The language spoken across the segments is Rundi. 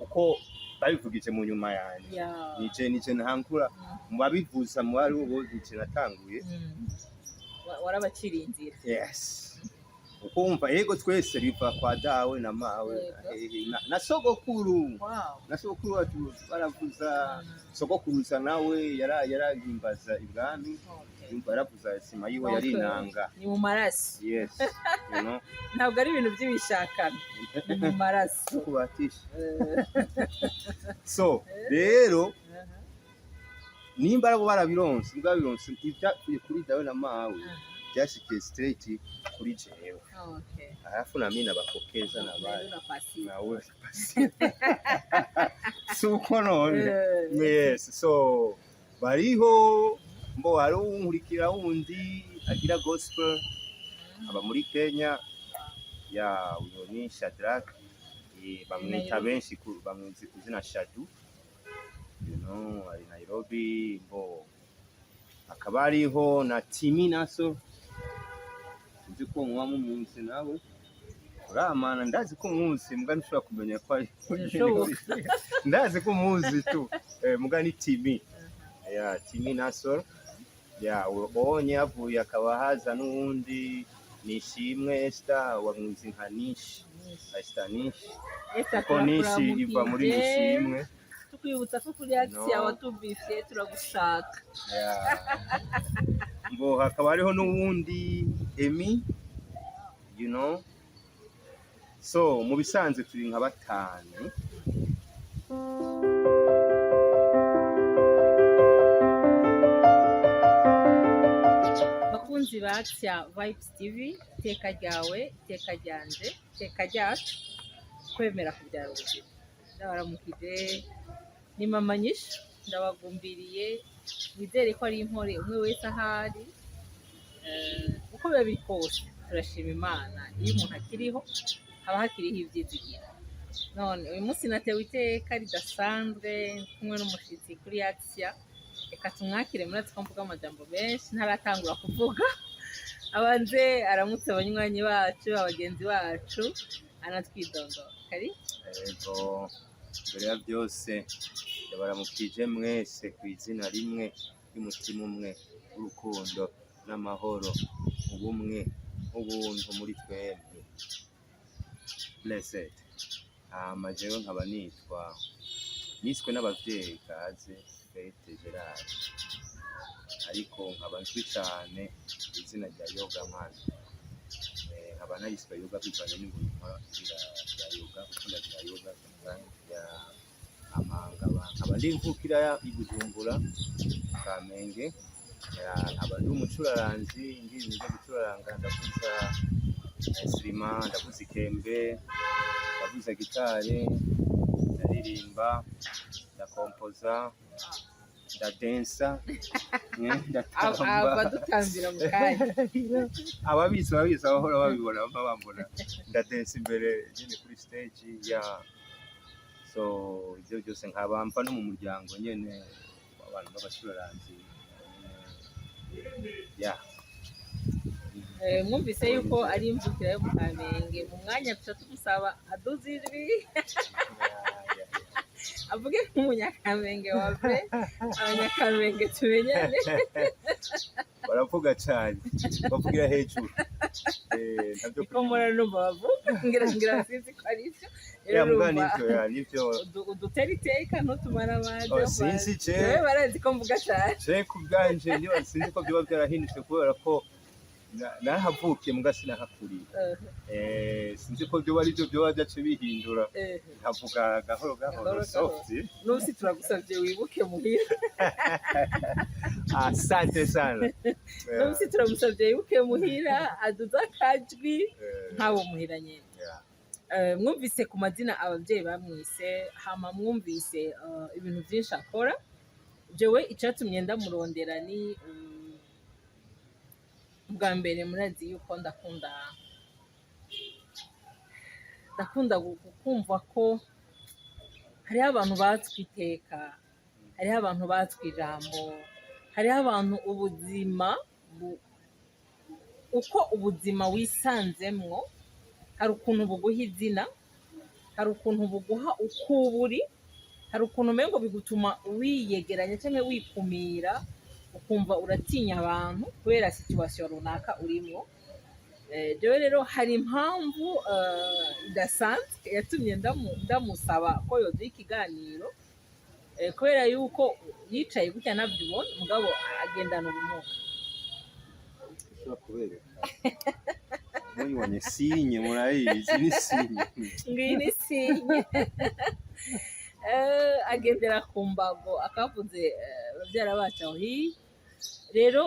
Kuko babivugije mu nyuma yanje. Nije ntangura mu babivuza, mu bari bo nije natanguye. Warabaciriye inzira. Yes, ukumva yego, twese biva kwa dawe na mawe. Na sogokuru. Na sogokuru wacu baravuza. Sogokuruza nawe yarahimbaza ibwami. Yumva yaravuza sima yiwe Donc, yari inanga. Ni mu maraso. Yes, you know. Ntabwo ari ibintu by'ibishakano, ni mu maraso. Kubatisha. So rero nimba arabo barabironse, nimba babironse ibyavuye kuri dawe na mawe, byashikiye straight kuri jewe. Alafu na mimi nabapokeza na bale. Unapasi. Nawe si uko none? Yes, so bariho mbo hari unkurikira wundi agira gospel, aba muri Kenya ya uyo ni Shadrach, bamwita Nairobi. Benshi bamwizi ku izina Shadu, ari Nairobi. Mbo akaba hariho na Timi Naso, sinzi ko muba mumuzi nawe uramana, ndazi ko umuzi mbwa ntushobora kumenya ko ari Birashoboka. Ndazi ko umuzi tu, mbwa ni Timi ya Timi Nasor ya ubonye havuye, akaba haza n'uwundi Nishimwe Esther, wamwizi nka Nishi, Esther Nishi. Esther, Kuko Nishi iva muri turakuramukiye. Nishimwe. Tukwibutsa ko kuri Axia No. watubifye, turagushaka. Yeah. Ngo hakaba hariho n'uwundi Emi. So mu bisanzwe turi nka batanu. Bakunzi ba Axia Vibes TV, iteka ryawe, iteka ryanje, iteka ryacu, kwemera kubyara ubuzima. Ndabaramukije, ni mama Nyishu, ndabagumbiriye, wizere ko ari impore umwe wese ahari. Uko biba biri kose turashima Imana, iyo umuntu akiriho haba hakiriho ivyizigiro. None uyu munsi natewe iteka ridasanzwe kumwe n'umushitsi kuri Axia. Reka tumwakire. Murazi ko mvuga amajambo menshi, ntaratangura kuvuga abanze aramutse abanywanyi bacu, abagenzi bacu, anatwidondora. Kari. Ego, mbere ya byose ndabaramukije mwese ku izina rimwe ry'umutima umwe w'urukundo n'amahoro, ubumwe, ubuntu muri twebwe. Blessed. Hama jewe nkaba nitwa, niswe n'abavyeyi, Kaze Fete Gerard, ariko nkaba nzwi cane izina rya Yoga Man. Nkaba nariswe Yoga bivanye n'ibintu nkora bya yoga, kuko ndagira yoga sometimes ya amangaba. Nkaba ndi imvukira i Bujumbura, Kamenge. Nkaba ndi umucuraranzi, ndi ibintu byo gucuraranga, ndavuza instrument, ndavuza ikembe, ndavuza gitari, ndaririmba, ndakompoza, ndadensa, ndatamba. Ava dutambira mu kanya. Ababizi babizi, abahora babibona baba bambona ndadensa imbere nyine kuri stage ya. So ibyo byose nkaba mva no mu muryango nyene w'abantu b'abacuraranzi ya. Mwumvise yuko ari imvukira yo mu Kamenge. Mu mwanya tuca tumusaba aduze ijwi, avuge nk'umunyakamenge wa vrai, abanyakamenge tumenyane. Baravuga cyane, bavugira hejuru. Ntabyo. Niko mpora numva bavuga, ngira sinzi ko ari byo. Ya Rero mbwa urumva nivyo, ya nivyo. Udutera iteka ntutumara amazi. Oh, sinzi je. Wewe barazi ko mvuga cyane. Je ku bwanje niba sinzi ko byoba byarahindutse kubera ko narahavukiye mbwa sinahakuriye. Sinzi ko byoba ari byo byoba byace bihindura nkavuga gahoro gahoro. Gahoro. Soft. N'ubu turagusabye wibuke muhira. Asante sana. N'ubu turamusabye wibuke muhira, aduze akajwi nk'abo muhira nyine. Mwumvise ku mazina ababyeyi bamwise, hama mwumvise ibintu byinshi akora. Jewe icyatumye ndamurondera ni bwa mbere murazi yuko ndakunda kumva ko hariho abantu batswe iteka, hariho abantu batswe ijambo, hariho abantu ubuzima uko ubuzima wisanzemwo hari ukuntu buguha izina, hari ukuntu buguha Hari ukuntu buguha uko uba uri, hari ukuntu umengo bigutuma wiyegeranya cyangwa wikumira, ukumva uratinya abantu kubera situation runaka urimo. Jewe rero hari impamvu idasanzwe yatumye ndamusaba ko yoduha ikiganiro, kubera yuko yicaye gutya navyubona, mugabo agendana ubumuga. Ushobora kubereka muyibonye signe, murayizi, ni signe. Ngiyi ni signe. Agendera ku mbago, akavuze bavyara bacu aho hiya. Rero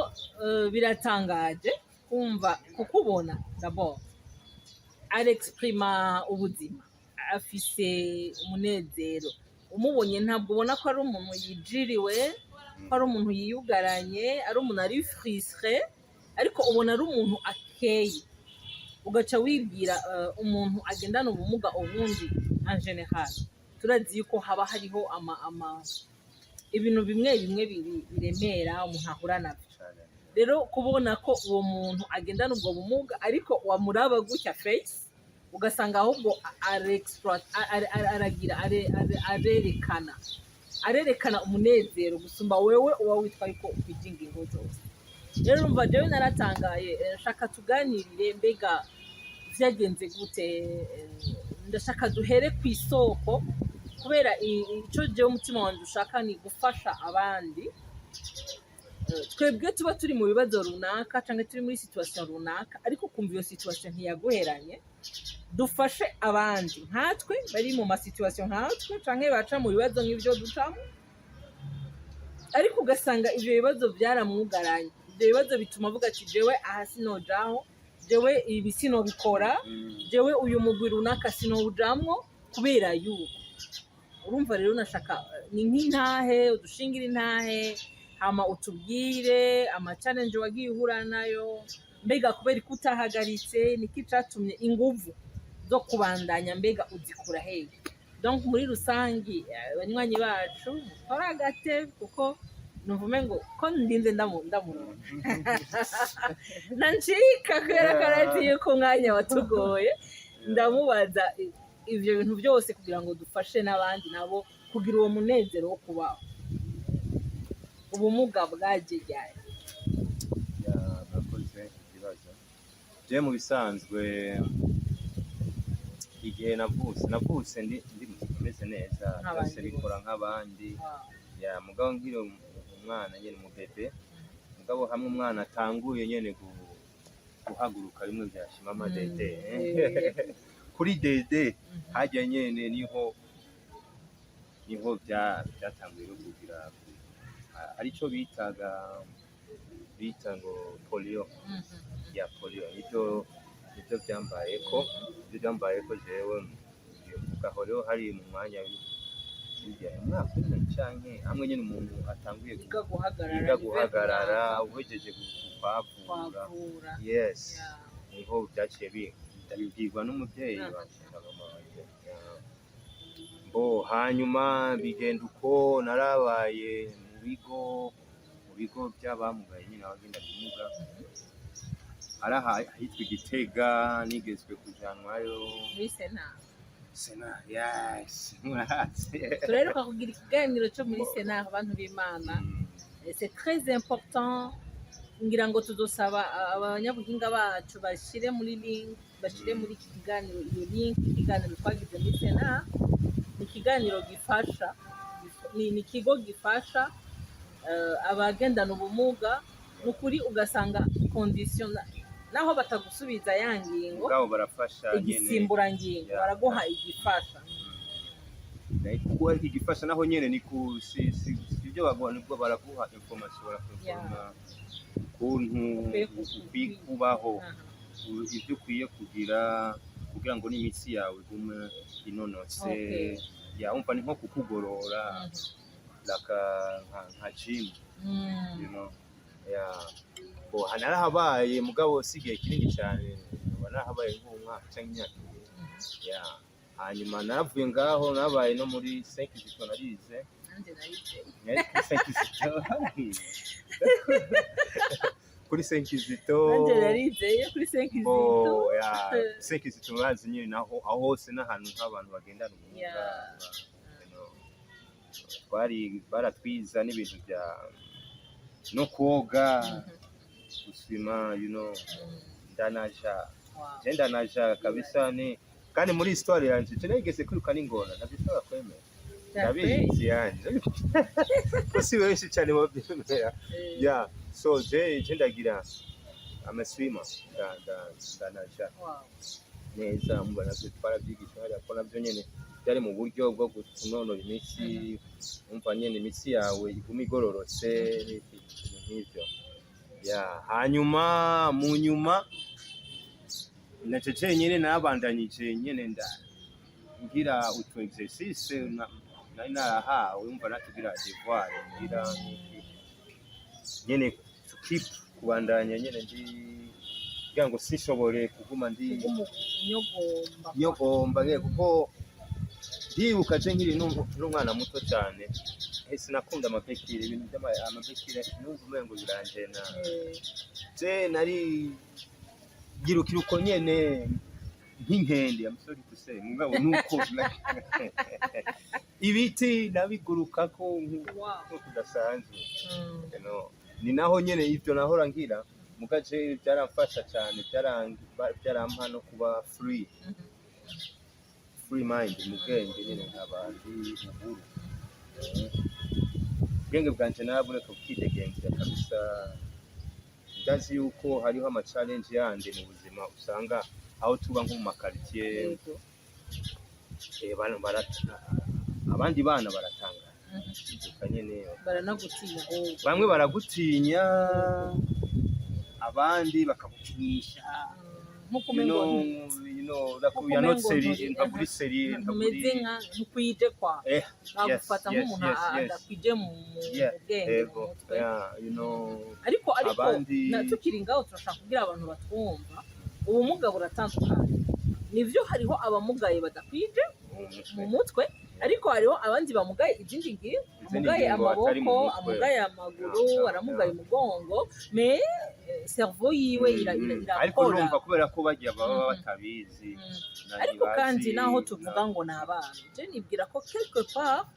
biratangaje kumva kukubona. D'abord arexprima ubuzima, afise umunezero. Umubonye ntabwo ubona ko ari umuntu yijiriwe, ko ari umuntu yiyugaranye, ari umuntu ari frustré, ariko ubona ari umuntu akeye. Ugaca wibwira umuntu agendana ubumuga, ubundi en général turazi yuko haba hariho ama ibintu bimwe bimwe biremera umuntu ahura navyo. Rero kubona ko uwo muntu agendana ubwo bumuga, ariko wamuraba gutya face, ugasanga ahubwo aragira arerekana umunezero gusumba wewe uba witwa yuko ukwije ingingo zose. Rero urumva jewe naratangaye. Shaka tuganirire, mbega vyagenze gute? Ndashaka duhere ku isoko, kubera ico jewe umutima wanje ushaka ni gufasha abandi. Twebwe tuba turi mu bibazo runaka canke turi muri situation runaka, ariko kumva iyo situation ntiyaguheranye. Dufashe abandi nkatwe bari mu ma situation nkatwe, canke baca mu bibazo nk'ivyo ducamo, ariko ugasanga ivyo bibazo byaramwugaranye, ivyo bibazo bituma avuga ati: "Jewe aha sinojaho, jewe ibi sinobikora, jewe uyu mugwi runaka sinowujamwo," kubera yuko urumva. Rero nashaka ni nk'intahe udushingira intahe, hama utubwire ama challenge wagiye uhura nayo. Mbega kubera ko utahagaritse, niki catumye inguvu zo kubandanya, mbega uzikura hehe? Donc muri rusangi, banywanyi bacu, mutore agatebe, kuko numva umengo ko ndinze ndamurora nancika, kubera ko arazi yuko umwanya watugoye. Ndamubaza ivyo bintu byose kugira ngo dufashe n'abandi nabo kugira uwo munezero wo kubaho. Ubumuga bwaje ryari? Ya, murakoze ikibazo. Je mu bisanzwe igihe navutse ndi muzima, meze neza. Nk'abandi. Byose bikora nk'abandi. Ya, mugabo nkiri umwana nyene, mu bébé, mugabo hamwe umwana atanguye nyene guhaguruka, bimwe vyashima amadede kuri dede hajya nyene, niho byatanguye no kugira hari ico bita ngo polio. Ya, polio nibyo byambayeko. Jewe mvugaho rero hari mu mwanya w'irya umwaka umwe canke hamwe nyene umuntu atanguye yiga guhagarara. Yiga guhagarara, uhejeje kwavura. Kwavura. Yes. Niho byaciye ndabibwirwa n'umuvyeyi wanje na mama wanje. Yeah. Bo hanyuma bigenda uko, narabaye mu bigo by'abamugaye nyine, abagenda ubumuga, ari ahitwa Igitega, nigezwe kujanwayo. Muri sena. Sena, yes, murahazi. Turaheruka kugira ikiganiro cyo muri sena, abantu b'Imana. C'est très important. Ngira ngo tuzosaba abanyabuhinga bacu bashyire muri link, bashyire muri iki kiganiro iyo link. Ikiganiro twagize muri sena ni ikiganiro gifasha, ni ikigo gifasha abagendana ubumuga. Ni ukuri ugasanga condition naho batagusubiza ya ngingo, Mugabo barafasha nyene. Igisimburangingo. Baraguha igifasha. Kuko igifasha naho nyene ni ku si ibyo baguha, nibwo baraguha information, barakuinforma ukuntu ukwiye ukwiye kubaho, ibyo ukwiye kugira kugira ngo n'imitsi yawe igume inonotse. Ya, umva ni nko kukugorora, like nka gym. Yeah. Bo narahabaye, mugabo si igihe kinini cyane, nkaba narahabaye nk'umwaka cyangwa imyaka 2. Yeah. Hanyuma naravuye ngaho, nabaye no muri Saint Kizito, narize. Nanjye narize. Nari kuri Saint Kizito. Kuri Saint Kizito. Nanjye narizeye kuri Saint Kizito. Oh, yeah. Saint Kizito murazi nyine, naho aho hose n'ahantu nk'abantu bagendana ubumuga. Twari baratwiza n'ibintu bya no koga, guswima, ndanaja. Je ndanaja kabisa, ni kandi muri histoire yanje je nigeze kwiruka n'ingona, ntabishobora kwemera. Ndabizi yanje ko si benshi cyane babyemera. Yeah, so je ndagira amaswima, ndanaja neza. Mumva navyo twarabyigisha hariya, ko navyo nyene byari mu buryo bwo kunonora imitsi. Umva nyene imitsi yawe iguma igororotse, ibintu nk'ivyo. Ya, hanyuma mu nyuma naco cenyene nabandanyije nyene nda ngira utu exercice nari narahawe. Umva natugira devoir ngira nyene to keep kubandanya nyene ndi kugira ngo sinshobore kuguma ndi Nyogomba. Nyogomba nyene, kuko ndibuka je nkiri n'umwana muto cyane, sinakunda amapekire, ibintu by'amapekire numva umengo biranjena. Je nari girukira uko nyene nk'inkende, I'm sorry to say, mugabo nuko ibiti nabigurukako nkuko kudasanzwe. Ni naho nyene ivyo nahora ngira muga je byaramfasha cyane, byarampa no kuba free, free mind mu bwenge nyene, nkaba ndi uhuru. Ubwenge bwanje narabureka bukidegemvya kabisa. Ndazi yuko hariho ama challenge yandi mu buzima, usanga aho tuba nko mu makaritiye, abandi bana baratangara iduka nyene. Baranagutinya ahubwo. Bamwe baragutinya, abandi bakagukinisha. Nkuko you umengo know, like we are not sérieux, ntabwo sérieux, ntabwo ntumeze nka ntukwije kwa bagufata nk'umuntu adakwije mu bwenge, mu mutwe. Yeah. Ariko Abandi tukiri ngaho, turashaka kubwira abantu batwumva, ubumuga buratandukanye. Nivyo, hariho abamugaye badakwije mu mutwe, ariko hariho abandi bamugaye izindi ngingo. Izindi Amugaye ngingo atari mu amaboko, mutwe. amugaye amaguru, aramugaye umugongo, mais cerveau yiwe Ariko irakora. urumva kubera ko bagiye baba batabizi, na Ariko ntibazi kandi naho tuvuga ngo ni abana, je nibwira ko quelque part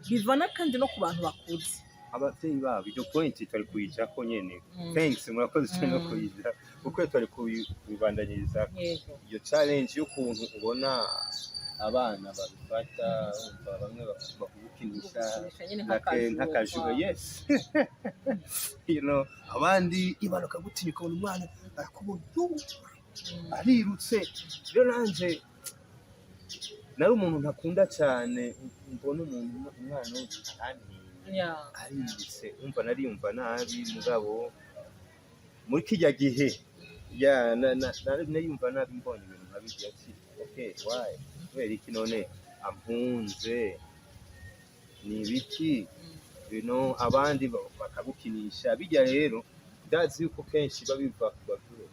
bivana kandi no ku bantu bakuze. Abavyeyi babo. Iryo point twari kuyijako nyene. Thanks, murakoze cyane no kuyija, kuko twari kubibandanyiriza iyo challenge y'ukuntu ubona abana babifata. Umva bamwe bakugukinisha Gukinisha nyine nk'akajuwe, nk'akajuwe. Yes, abandi ibana bakagutinya, ukabona umwana arakubona, "Yuh, arirutse." Rero nanje nari umuntu ntakunda cyane mbona umuntu, umwana arantinya, arirutse, umva nariyumva nabi. Mugabo muri kirya gihe ya nariyumva nabi mbonye ibintu nka birya, ati okay, why, kubera iki none ampunze, ni ibiki? Abandi bakagukinisha bijya. Rero ndazi yuko kenshi biba biva ku bavyeyi.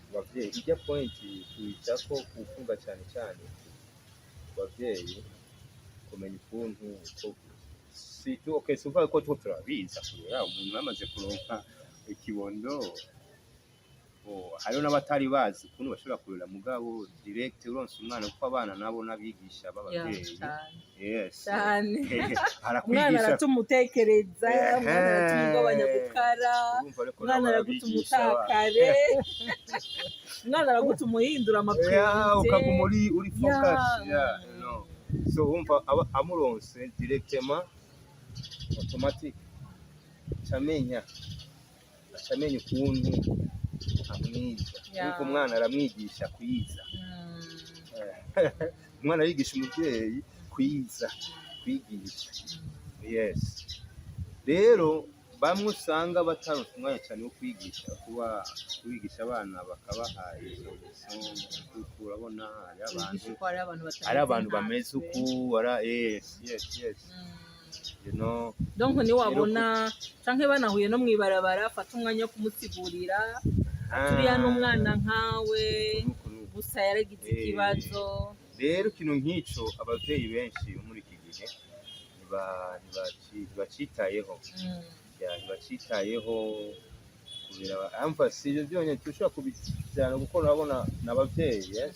Ku bavyeyi ijya point tuyitako kufunga cyane cyane ku bavyeyi, kumenya ukuntu ko si okay, si uvuga ko two turabiza kurera umuntu bamaze kuronka ikibondo. Oh, hariho n'abatari bazi ukuntu bashobora kurera, mugabo direct uronse umwana, kuko abana nabo n'abigisha b'abavyeyi. Cyane. Yes. Cyane. Umwana Arakwigisha. aratuma utekereza, umwana aratuma ugabanya gukara, Urumva ariko umwana nabo aragutuma arabigisha abana. utakare, umwana aragutuma uhindura Yeah, ama priorités. ukaguma uri focus. Yeah. So wumva aba amuronse directement, automatic acamenya ukuntu amwiza. Nuko umwana aramwigisha kwiza. Umwana yigisha umuvyeyi kwiza, kwigisha. Yes, rero bamwe usanga bataronse umwanya cyane wo kwigisha, kuba kubigisha abana bakabaha izo leçon, kuko urabona hari abantu Wigisha uko hariho abantu batameze hari abantu bameze nkatwe. uku ara yes. Donc niwabona canke banahuye no mwibarabara, fata umwanya wo kumusigurira turiya n'umwana nkawe, Nuko nuko. gusa yaragize ikibazo. Rero ikintu nk'ico abavyeyi benshi bo muri iki gihe ntibacitayeho. Ya, ntibacitayeho. Kubiraba amva si ibyo byonyine, tushobora kubijyana kuko urabona ni ababyeyi, yes.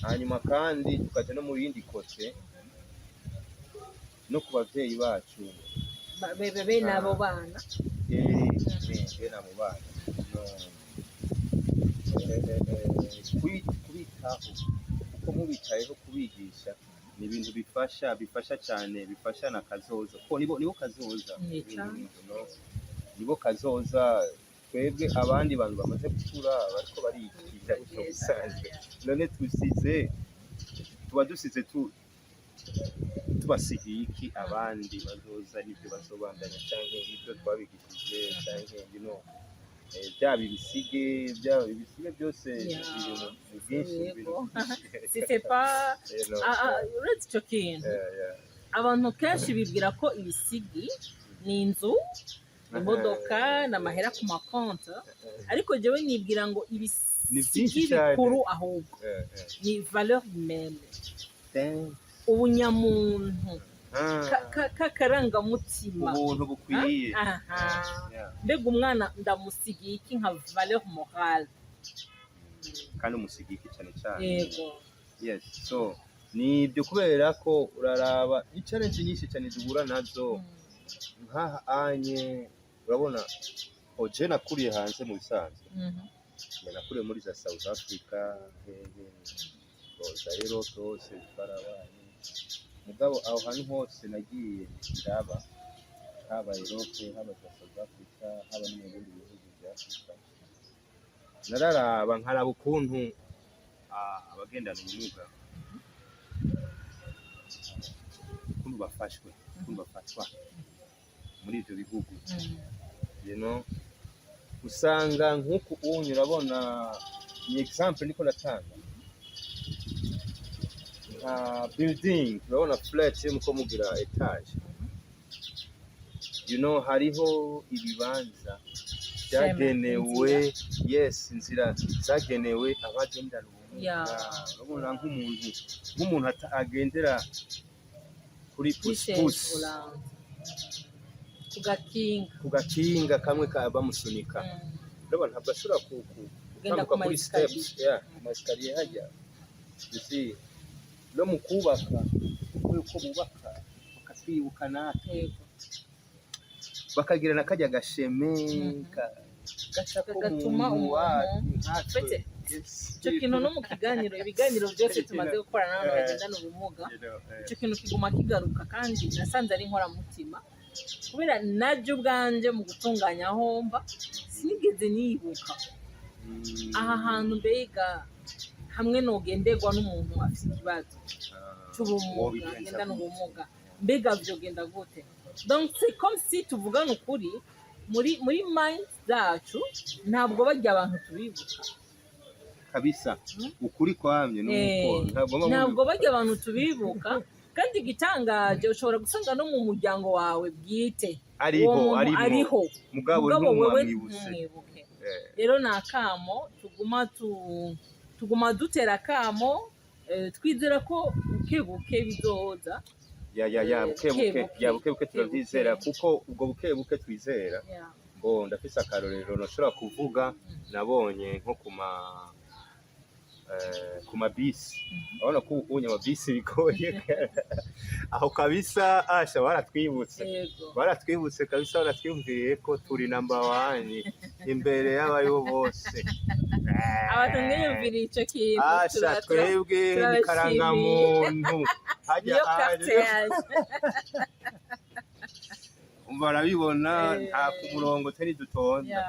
Hanyuma kandi tukajya no mu yindi côté, no ku babyeyi bacu. Bene abo bana. Bene abo bana, no kubitaho, kuko mubitayeho, kubigisha ni ibintu bifasha cyane, bifasha na kazoza, kuko nibo kazoza. Ni cane. No, nibo kazoza. Twebwe abandi bantu bamaze gukura bariko bariyigisha ibyo bisanzwe, none tusize, tuba dusize tubasigiye iki abandi bazoza? N'ibyo bazobandanya canke ibyo twabigishije canke byaba ibisige, byaba ibisige byose biri mu byinshi, Yego. biri C'était pas You know, uretse ico kintu, abantu kenshi bibwira ko ibisigi ni inzu, imodoka n'amahera ku makonti, ariko jewe nibwira ngo Ni ibisigi byinshi cyane. bikuru ahubwo ni valeur humaine, Thanks. ubunyamuntu, k'akarangamutima. Ubuntu bukwiye. Aha. Yeah. Mbega umwana ndamusigiye iki nka valeur morale? Kandi umusigiye iki cyane cyane. Yes, so ni ibyo, kubera ko uraraba ni challenge nyinshi cyane duhura nazo. Nk'aha anye urabona oje nakuriye hanze mu bisanzwe. Njye nakuriye muri za South Africa, hehe, za Europe hose twarabanye. Mugabo aho hantu hose nagiye ndaba, haba Europe, haba za South Africa, haba no mu bindi bihugu bya Afrika, nararaba nkaraba ukuntu abagendana ubumuga ukuntu bafashwe, ukuntu bafatwa muri ivyo bihugu. Usanga nk'uku unyu urabona ni example ndiko natanga, nka building, urabona flat yo muko mugira étage, hariho ibibanza byagenewe, yes, inzira zagenewe abagendana ubumuga. Urabona nk'umuntu agendera kuri pousse-pousse, ku gakinga, ku gakinga kamwe bamusunika, urabona ntabwo ashobora kugenda gutambuka ku kuri ma escaliers. Steps, yeah, ku ma escaliers hajya. You see, no mu kubaka, uko bubaka bakatwibuka natwe, bakagira na kajya gasheme gaca ko Gatuma umuntu wacu umuntu nkatwe. Fete, Yes. icyo kintu no mu kiganiro, ibiganiro byose tumaze gukorana n'abantu bagendana ubumuga, icyo kintu kiguma kigaruka, kandi nasanze ari inkoramutima, kubera najye ubwanjye mu gutunganya aho mba sinigeze nibuka aha hantu mbega hamwe nogenderwa n'umuntu afite ikibazo cy'ubumuga, Wobigenza agendana gute? ubumuga, mbega vyogenda gute? Donc c'est comme si tuvugana ukuri, muri mind zacu ntabwo barya abantu tubibuka. Kabisa, ukuri kwamye nuko ntabwo muba Ntabwo barya abantu tubibuka, kandi igitangaje ushobora gusanga no mu muryango wawe bwite ariho, uwo muntu arimo, ariho, mugabo mugabo wewe ntumwamwibutse. Ntumwibuke. Rero ni akamo tuguma dutera akamo, twizera ko buke buke bizoza. Ya, buke buke. Buke buke. Ya, buke buke turavyizera, Buke. kuko ubwo buke buke twizera, ngo ndafise akarorero nashobora kuvuga nabonye nko ku mabisi. Urabona ko ubu amabisi bigoye aho kabisa, asha baratwibutse. Baratwibutse kabisa, baratwiyumviriye ko turi number one imbere y'abaribo bose. Abantu mwiyumviriye ico kintu, asha twebwe ni turabashimiye. Karangamuntu hajya Niyo carte yaje. Umva barabibona, nta ku murongo tari dutonda.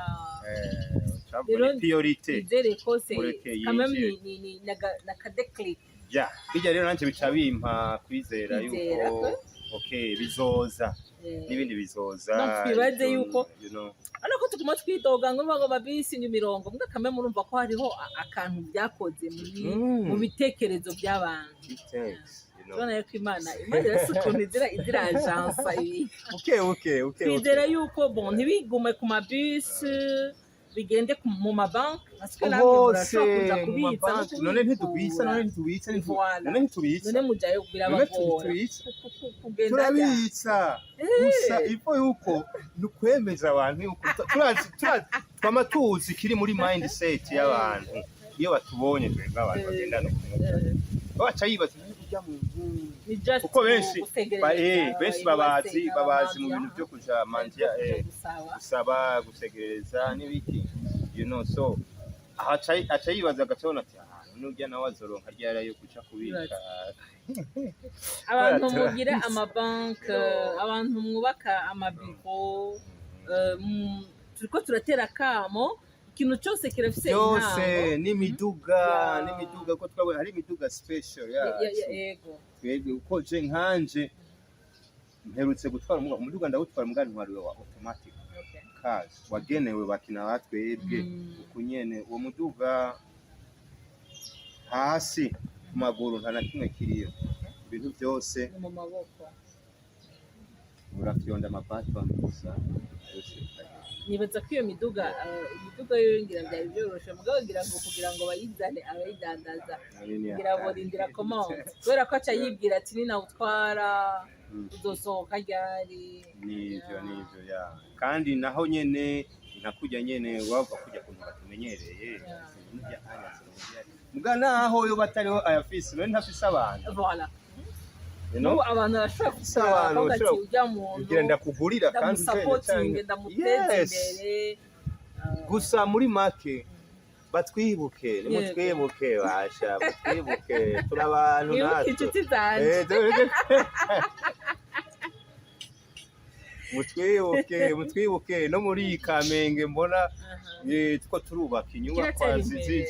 Rero Priorité. Nizere ko c'est Mureke quand même yinjire. ni naka déclic. Ya, bijya rero nanje bica bimpa kwizera Kwizera yuko okay, bizoza, n'ibindi bizoza. Donc twibaze yuko ariko ko tuguma twidoga ngo mabisi ni imirongo, mbwa kamwe murumva ko hariho akantu byakoze muri mu bitekerezo by'abantu. Give thanks. Tubona yuko Imana irasa ukuntu izira ajansa ibi. Buke buke, buke buke. Twizera yuko bon, ntibigume ku mabisi, bigende mu mabanki, parce que namwe hose murashobora kuza mu kubitsa no mabanki. None ntitubitsa? kubikura. None ntitubitsa? Voilà. None ntitubitsa? None mujayo None birabagora ntitubitsa? kugenda. Turabitsa, gusa ivo yuko ni ukwemeza abantu yuko turazi Twama tuzi kiri muri mindset y'abantu iyo batubonye, twebwe abantu bagendana ubumuga, baca yibaza urya muntu, Ni just kuko benshi gusegereza, benshi babazi basenga, babazi mu bamanza, bintu byo kuja mendier, byo gusaba. Gusaba, gusegereza n'ibiki, so aha aca yibaza, agacabona ati: "Ah, nurya nawe azoronka ryari yo kuca kubika?" Abantu Kubera mugira turabizi. amabanke, Yo. abantu mwubaka amabiro, turiko turatera akamo, ikintu cyose kirafise Byose intango. N'imiduga, n'imiduga, ko twabonye hari imiduga special yacu. Yego. Twebwe uko je nkanje mperutse gutwara umuduga, ndawutwara muga ntwari wa automatic cars wagenewe bakina batwebwe. Uku nyene uwo muduga hasi ku maguru nta na kimwe kiriyo, ibintu byose Ni mu maboko. Urafyonda amabatoni gusa, byose bikagenda. Nibaza ko iyo miduga, imiduga yo ngira byari byoroshe, mugabo ngira ngo kugira ngo bayizane, abayidandaza Nari ni ngira borindira commande, kubera ko aca yibwira ati: "Ninawutwara uzosohoka ryari?" Nivyo, nivyo, ya, kandi naho nyene nka kurya nyene wava kurya kuntu batumenyereye. Nurya anya muga naho yo batariho ayafise, none ntafise abantu. Voilà. You know? N'ubu abantu barashobora Afise abantu kugira ati: bashobora "Ujya muntu kugira ndakugurira kandi ndamusapotinge, ndamuteze imbere." Gusa muri make batwibuke, nimutwibuke basha, batwibuke, turi abantu Mwibuke natwe. inshuti zanje. Mutwibuke, mutwibuke no muri iyi Kamenge mbona two turubaka inyubakwa Kiratera imbere.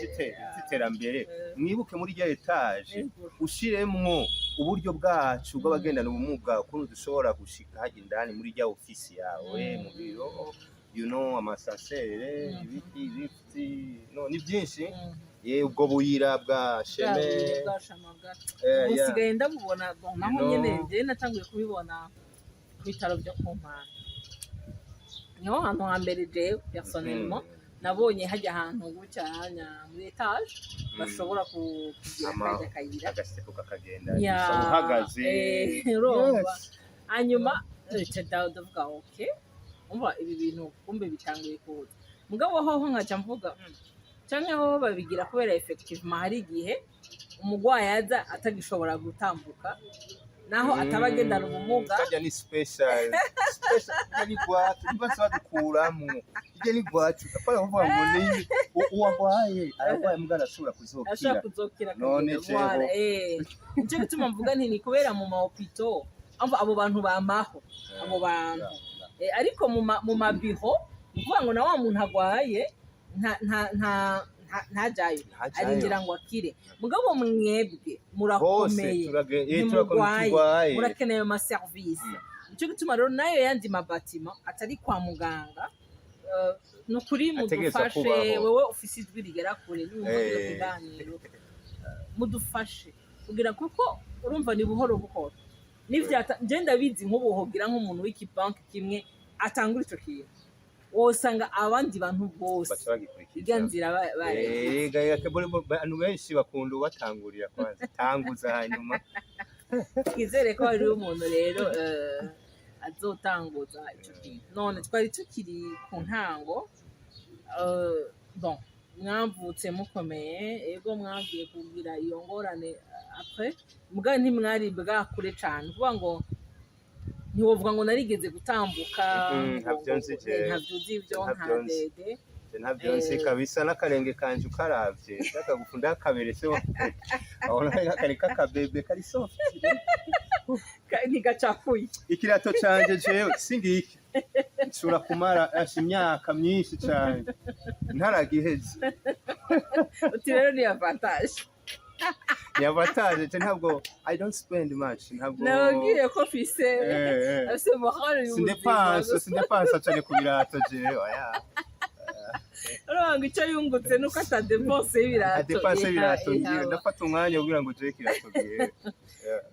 z'iterambere. Mwibuke muri rya étage ushiremwo uburyo bwacu bw'abagendana ubumuga, ukuntu dushobora gushika hajya indani muri rya ofisi yawe, mu biro, ama ascenseur, ibiki, lift, no ni byinshi. Ye, ubwo buyira bwa chemin. Bwa chemin bwa Yeah. usigaye ndabubona, bon, naho nyene njyewe natanguye kubibona ku bitaro byo ku Mpanda, niho hantu hambere jewe personnellement nabonye hajya ahantu gutya hanya muri étage bashobora kugira kajya kayira. Agaseko kakagenda Ya, gusa uhagaze. Urumva. Hanyuma nca ndavuga: "Ok, umva ibi bintu kumbe bitanguye kuza." Mugabo hoho nkaca mvuga: canke hoho babigira kubera effectivement hari igihe umugwayi aza atagishobora gutambuka, naho ataba agendana ubumuga." Kajya ni special, special, ijya ni gwacu ntibase badukuramwo, ijya ni gwacu, apana kuvuga ngo ni uwagwaye aragwaye mbwa arashobora ashobora kuzokira. Kuzokira None akagenda. Voilà, nico gituma mvuga nti ni kubera mu ma hôpitaux abo bantu bamaho, abo bantu. Ariko mu mabiro ni ukuvuga ngo na wa muntu agwaye ntajayo, Ntajayo. arindira ngo akire. Mugabo mwebwe Bose murakomeye, turakomeye, ntimugwaye, turwaye. Murakeneye ayo maserivisi. Nico gituma rero nayo yandi mabatima atari kwa muganga, ni ukuri Ategerezwa mudufashe. kubaho. Wewe ufise ijwi rigera kure, niwumva kino kiganiro, mudufashe kugira, kuko urumva ni buhoro buhoro nivyata. Nje ndabizi, nk'ubu hogira nk'umuntu w'ikibanki kimwe atangura ico kintu, wosanga abandi bantu bose baca bagikurikiza irya nzira barejeje. Abantu benshi bakunda ubatangurira kwanza, tanguza hanyuma. Twizere ko hariho umuntu rero azotanguza ico kintu. None twari tukiri ku ntango, bon, mwavutse mukomeye, ego, mwagiye kugira iyo ngorane après, muga ntimwari bwakure cane kuvuga ngo ntiwovuga ngo narigeze gutambuka. Ntabyo nzi jewe. Ntabyo uzi ibyo nta Ntabyo nzi. dede. Je ntabyo nzi kabisa, n'akarenge kanje ukaravye ndakagufu ndakaberetse, abona kari kakabebe kari soft. Ntigacafuye. Ikirato canje jewe singiki nshobora kumara asha imyaka myinshi cane ntaragiheze. Uti rero ni avantage. Ni avantage. Je ntabwo, I don't spend much, ntabwo. Nababwiye ko mfise afise morale y'ubuzima. Sindepansa, sindepansa cane ku birato jewe, oya. Urumva ngo icyo yungutse nuko atadepanse y'ibirato. Adepanse ibirato ngira ihaba. Ndafata umwanya kugira ngo jewe ikirato gihere.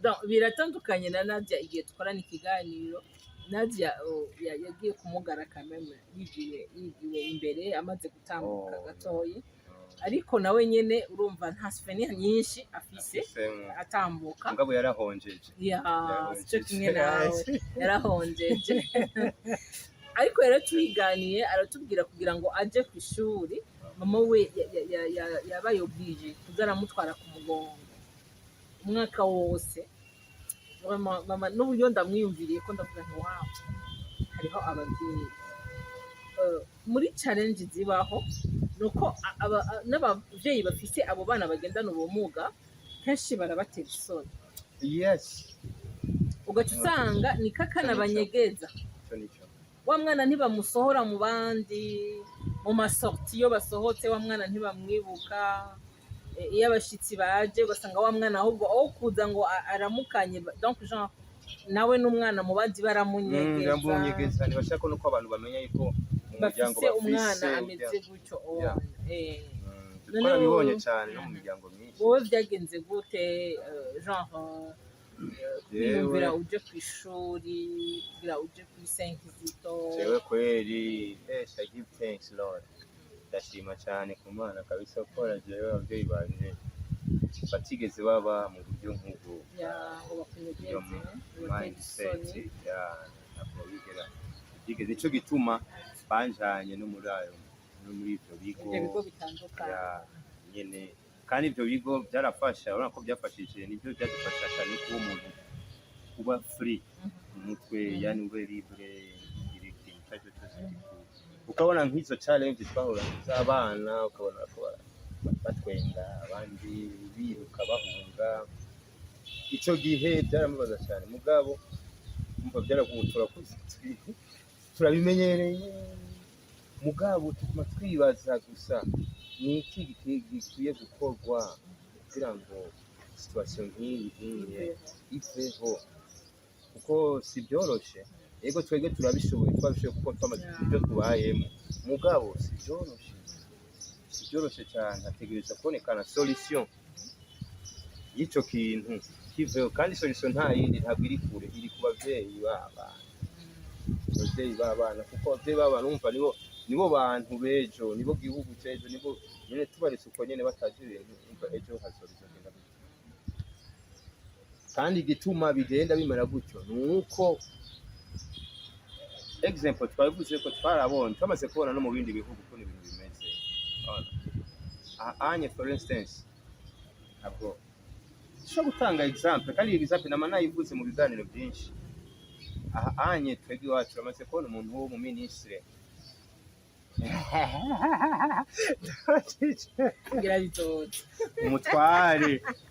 Donc, biratandukanye na Nadia. Igihe dukorana ikiganiro, Nadia, oh, yagiye kumugara kameme yigiwe imbere amaze gutambuka gatoyi, ariko nawe nyene urumva nta souvenir nyinshi afise atambuka. Mugabo yarahonjeje. Ya, sico kimwe nawe, yarahonjeje. Ariko rero tuyiganiye, aratubwira kugira ngo aje ku ishuri, mama we yabaye obligé kuza aramutwara ku mugongo umwaka wose. Vraiment, mama n'uburyo ndamwiyumviriye ko ndavuga nti: "Wow, hariho ababyeyi." Muri challenge zibaho nuko n'abavyeyi bafise abo bana bagendana ubumuga kenshi barabatera isoni. Ugaca usanga ni kakana banyegeza. Ico nico. Wa mwana ntibamusohora mu bandi, mu ma sorties. Iyo basohotse, wa mwana ntibamwibuka. Iyo abashitsi baje, ugasanga wa mwana ahubwo aho kuza ngo aramukanye, donc genre nawe n'umwana mu bandi baramunyegeza. Baramunyegeza, ntibashaka nuko abantu bamenya yuko mu muryango bafise umwana bafise ameze gutyo. Yeah. None Twarabibonye cyane no mu miryango myinshi. Wowe byagenze gute, genre kwiyumvira uje ku ishuri, kugira uje kuri Saint Kizito? Jewe kweri, yes, I give thanks Lord, ndashima cyane ku Mana kabisa ko jewe ababyeyi banje batigeze baba mu buryo nk'ubwo. Ya, ngo bakunyegeze, Iyo ngo batere mindset isoni. Ya, ntabwo bigera byigeze. Nico gituma banjanye no muri ayo, no muri ibyo bigo. Ibyo bigo bitandukanye. Ya, nyene. Kandi ibyo bigo byarafasha, urabona ko byafashije, nibyo byadufasha cyane kuba umuntu kuba free mu mutwe, yani ube libre, ugire ikintu icyo ari cyo cyose ukabona nk'izo challenge twahura z'abana, ukabona ko batwenga, abandi biruka bahunga. Ico gihe byaramubaza cyane, mugabo umva byaraguye, turakuze, turabimenyereye. Mugabo tuguma twibaza gusa ni iki gikwiye gukorwa kugira ngo situation nk'iyi nkiye iveho, kuko si byoroshe. Yego, twebwe turabishoboye, twabishoboye kuko twamaze ibyo tubayemo, mugabo si byoroshe, si byoroshe cyane. Hategereza kubonekana solution y'ico kintu kiveho, kandi solution nta yindi, ntabwo iri kure, iri ku bavyeyi b'abana, abavyeyi b'abana, kuko abavyeyi b'abana umva nibo bantu b'ejo, nibo gihugu c'ejo, nibo nyene. Tubaretse uko nyene batazi ibintu, umva ejo hazoba bizogenda gutyo. Kandi igituma bigenda bimera gutyo ni uko, example, twabivuze ko twarabonye, twamaze kubona no mu bindi bihugu ukuntu ibintu bimeze. Urabona? Aha anye, for instance, ntabwo nshobora gutanga example, kandi iyi example nama nayivuze mu biganiro byinshi. Aha anye twebwe iwacu bamaze kubona umuntu wo mu ministre. Kugira bizoza.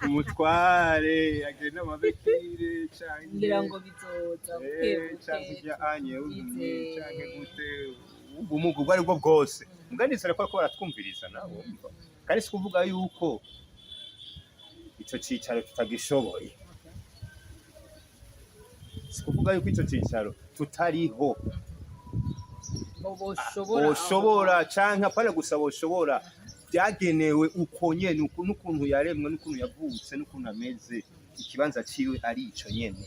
Umutware agenda amabekire canke Ngira ngo bizoza buke buke. Canke ujya anye w'umuntu canke Tubyizere. gute, ubumuga ubwo ari bwo bwose, muganizera ko bariko baratwumviriza nabo umva. Kandi si kuvuga yuko ico cicaro tutagishoboye, si kuvuga yuko ico cicaro tutariho. Ngo boshobora. Boshobora canke apana gusa boshobora, byagenewe uko nyene, n'ukuntu yaremwe, n'ukuntu yavutse, n'ukuntu ameze, ikibanza ciwe ari ico nyene,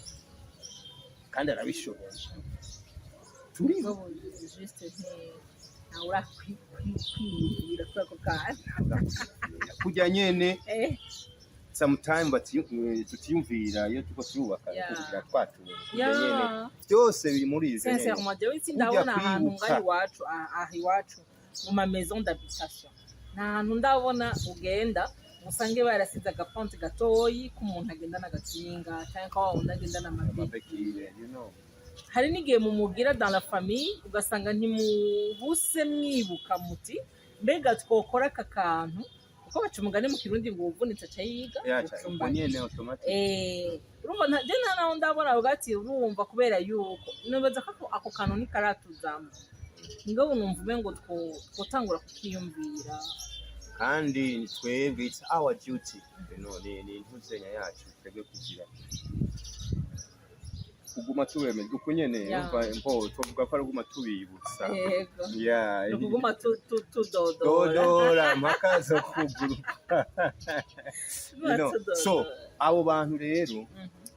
kandi arabishoboye, turiho. Mugabo juste ntawe urakwiyumvira kuri ako kantu. Kurya nyene sometime tutiyumvira iyo turiko turubaka, kugira twatuye kurya nyene, byose biri muri ivyo nyene. Sincèrement, jewe sindabona Kurya ahantu kwibutsa. ngaha iwacu, aha iwacu mu ma maison d'habitation, nta hantu ndabona ugenda usange barasize agaponte gatoyi k'umuntu agendana agakinga cyangwa ka wa wundi agendana amabeki. Amabekire, you know. Hari n'igihe mumugira dans la famille, ugasanga ntimuhuse mwibuka muti: "Mbega twokora aka kantu?" Kuko baca umugani mu Kirundi ngo uwuvunitse aca yiga Ya, cyane ubwo gucumbana. nyene automatic. Urumva je nta naho ndabona avuga ati urumva kubera yuko nibaza ko ako kantu nikaratuzamo, ngabo numva umengo twotangura kukiyumvira. Kandi twebwe it's our duty, you know, ni intuzenya yacu twebwe kugira kuguma tubemeza uko nyene. Umva mpo tuvuga ko ari kuguma tubibutsa. Yego. Ya. Ni ukuguma tudodora. Dodora mpaka zo kuguruka, you know. Tudodora. So abo bantu rero,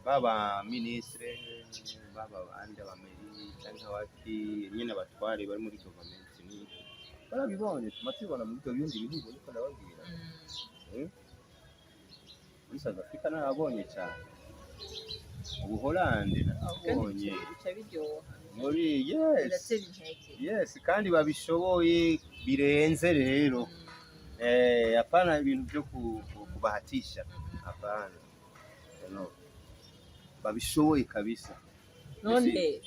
baba ministre, baba abandi abameri cyangwa abaki nyine, abatware bari muri government, ni barabibonye, tuma tubibona muri ibyo bindi bihugu, niko ndababwira. Muri South Africa narabonye cyane. Mu Buholandi Kandi narabonye bica biryoha. Muri, yes. Biratera intege. Yes, kandi babishoboye birenze rero. Hapana ibintu byo kubahatisha, hapana, no, babishoboye kabisa. None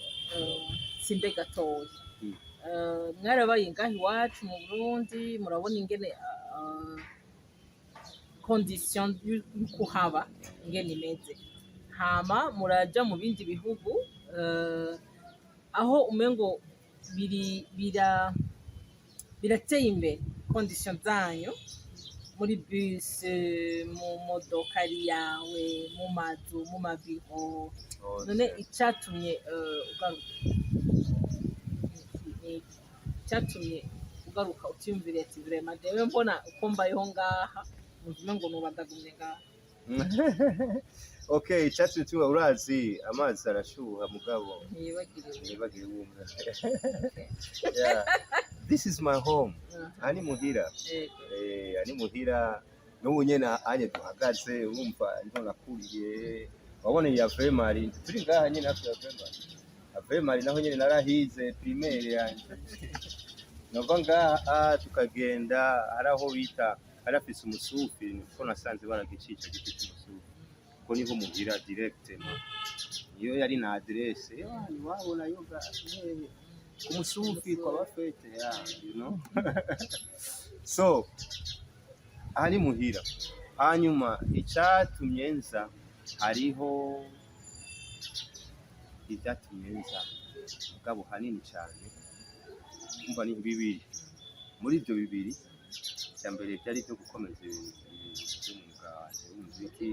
simbe gatoya. Mwarabaye ngaha iwacu mu Burundi, murabona ingene condition y'ukuhaba ingene imeze, hama muraja mu bindi bihugu aho umengo biri birateye imbere, condition zanyu muri bus, mu modokari yawe, mu mazu, mu mabiro. None icatumye ugaruka ni iki? Icatumye ugaruka utiyumviriye ati: "Vraiment, jewe mbona uko mbayeho ngaha, numva ngo noba ndagumye ngaha"? Okay, icatsi tuba urazi amazi arashuha, mugabo Ntiyibagiriwe. Ntibagire ubumwe. Yeah. This is my home. Aha ni muhira. Aha ni muhira. N'ubu nyene anye duhagaze, urumva niho nakuriye. Wabona iyi Ave turi ngaha nyene hafi ya Ave Marie, naho nyene narahize primaire yanje. Nova ngaha tukagenda hari aho bita harafise umusufi, niko nasanze baragicisha giti cy'umusufi, kuko niho muhira directement, niyo yari na adresse iwabo nayo ga hehe ku musufi kwa bafete ya. So aha ni muhira. Hanyuma icatumye nza, hariho ibyatumye nza, mugabo hanini cyane umva ni bibiri. Muri ibyo bibiri, icya mbere byari ibyo gukomeza ibintu by'umwuga wanje w'umuziki,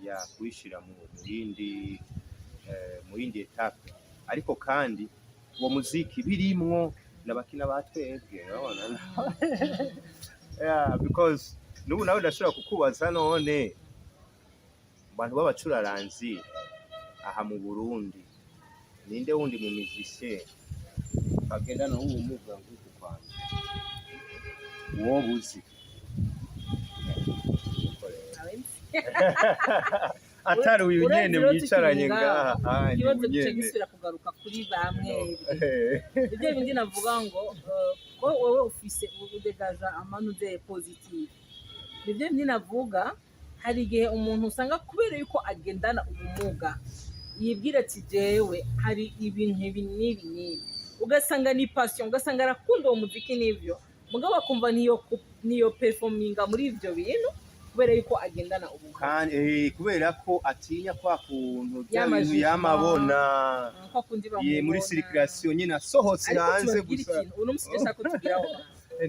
ya kubishira mu yindi étape, ariko kandi uwo muziki birimwo n'abakina batwebwe, urabona, yeah, because n'ubu nawe ndashobora kukubaza: none mu bantu b'abacuraranzi aha mu Burundi, ninde wundi mu musicien agendana n'ubumuga nk'uku kwanje wowe uzi? Nawe nzi. Atari uyu Urenze nyene rero mwicaranye tukiri ngaha ngaho, anye ikibazo gice nyene. Gisubira kugaruka kuri bamwe, ibyo bindi navuga ngo ko wowe ufise udegaja amanuze positive, nibyo bindi navuga. Hari igihe umuntu usanga kubera yuko agendana ubumuga yibwira ati: "Jewe hari ibintu ibi n'ibi n'ibi", ugasanga ni passion, ugasanga arakunda uwo muziki n'ivyo, mugabo akumva niyo performinga muri ivyo bintu kubera yuko agendana ubumuga. Kandi kubera ko atinya kwa kuntu bya bintu Y'amajijima. yamabona Kwa kundi ye muri bamubona. Circulation nyine asohotse Ariko hanze tubabwire gusa. ikintu uno musi ndashaka ko tugiraho.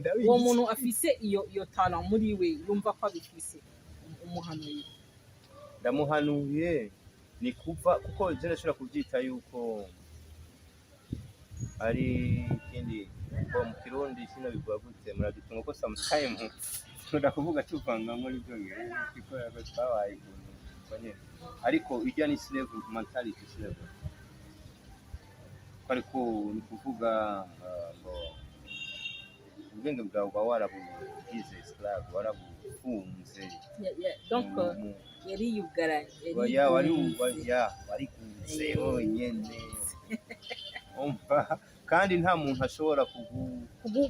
Ndabizi. Uwo muntu afise iyo talent muri we, yumva ko abifise, umuhanuye? Ndamuhanuye ni kuva, kuko je ndashobora kubyita yuko ari ikindi ko mu Kirundi sinabivuga gute, muradutunga ko sometime nkunda kuvuga tuvanga muri byongereza kuko twabaye ukuntu uko nyene, ariko ijya ni slave mentality, slave ko, ariko ni kuvuga ngo ubwenge bwawe uba warabugize esclave, warabufunze. Donc yari yugaranye. Ya wari yarigunze. Ya warigunze wenyene, umva, kandi nta muntu ashobora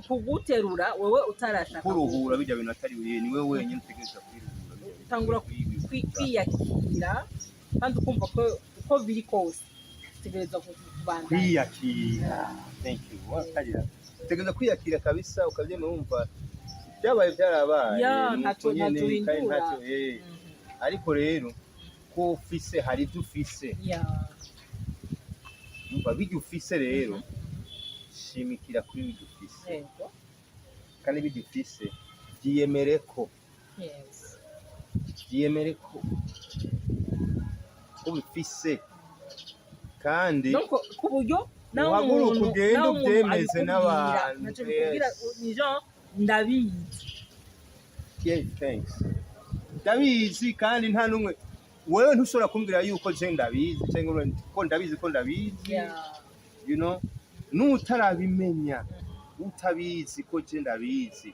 Kuguterura wowe utarashaka. Kuruhura bijya bintu atari wewe, ni wewe wenyine utegereza kwiruhura bijya bintu. Utangura kwiyakira kandi ukumva ko uko biri kose utegereza kubandanya. Kwiyakira, thank you. Wakarira utegereza kwiyakira kabisa, ukabyemera, wumva byabaye byarabaye. Ya, nuko ntacyo nyene, kandi uhindura. ntacyo. Ariko rero ko ufise, hari ibyo ufise, umva, bijya ufise rero, shimikira kuri bijya ufise. Kandi bijya ufise byiyemere ko byiyemere ko bifise kandi Donc ku buryo nawe uhaguruke umuntu ugende nawe umuntu ubyemeze abikubwira, n'abantu, ntacyo bikubwira. Ni genre ndabizi. Yeah, thanks. Ndabizi, kandi nta n'umwe, wewe ntushobora kumbwira yuko je ndabizi cyangwa ko ndabizi ko ndabizi. Nutarabimenya, utabizi ko je ndabizi,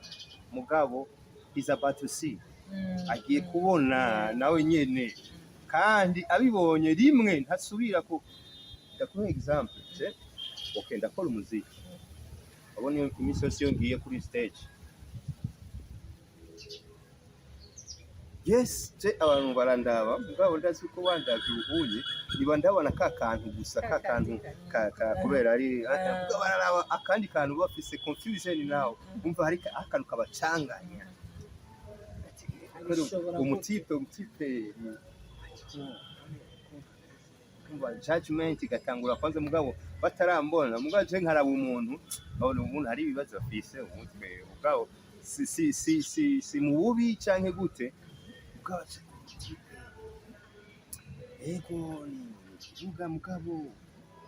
mugabo is about to see, agiye kubona nawe nyene. Kandi abibonye rimwe ntasubira ku. Ndakuha example je, okay, ndakora umuziki, abona iminsi yose iyo ngiye kuri stage, yes, je abantu barandaba, mugabo ndazi ko wandavye ubunye niba ndabona ka kantu gusa, ka kantu ka kubera ari mugabo bararaba akandi kantu bafise confusion nawe umva hari akantu kabacanganya. Ati, Abishobora. Umutipe umva judgment igatangura kwanza, mugabo batarambona, mugabo je nkaraba umuntu, nkabona umuntu hari ibibazo afise umutwe, mugabo si mu bubi canke gute, mugabo aca umutipe ego ni kibuga, mugabo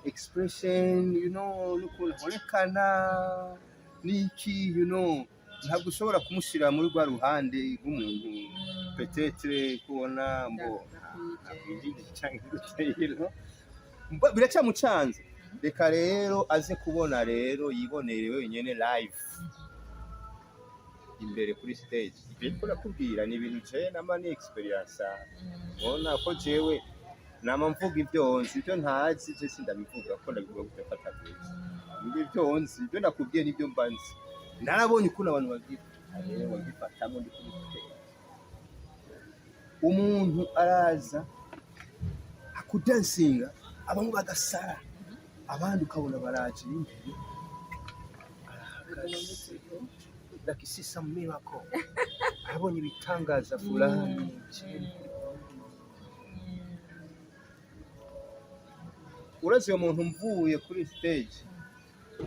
expression, n'ukuntu abonekana niki, ntabwo ushobora kumushira muri rwa ruhande rw'umuntu peut-être kubona mbo canke gute, biracamucanze. Reka rero aze kubona rero yibonere wenyene live imbere kuri stage. Ibyo ariko nakubwira ni ibintu jewe nama ni experience, ubona ko jewe nama mvuga ibyo nzi. Ibyo ntazi je sindabivuga, ko ndabivuga gute ko atabizi? Ibyo nzi, ibyo nakubwiye nibyo mba nzi, narabonye ukuntu abantu babyifata. Rero bagifatamo ndi kuri stage, umuntu araza akudansinga, abamwe bagasara, abandi ukabona baraje imbere, arahagaze like see some miracle, arabonye ibitangaza fulani. Urazi uyo muntu mvuye kuri stage,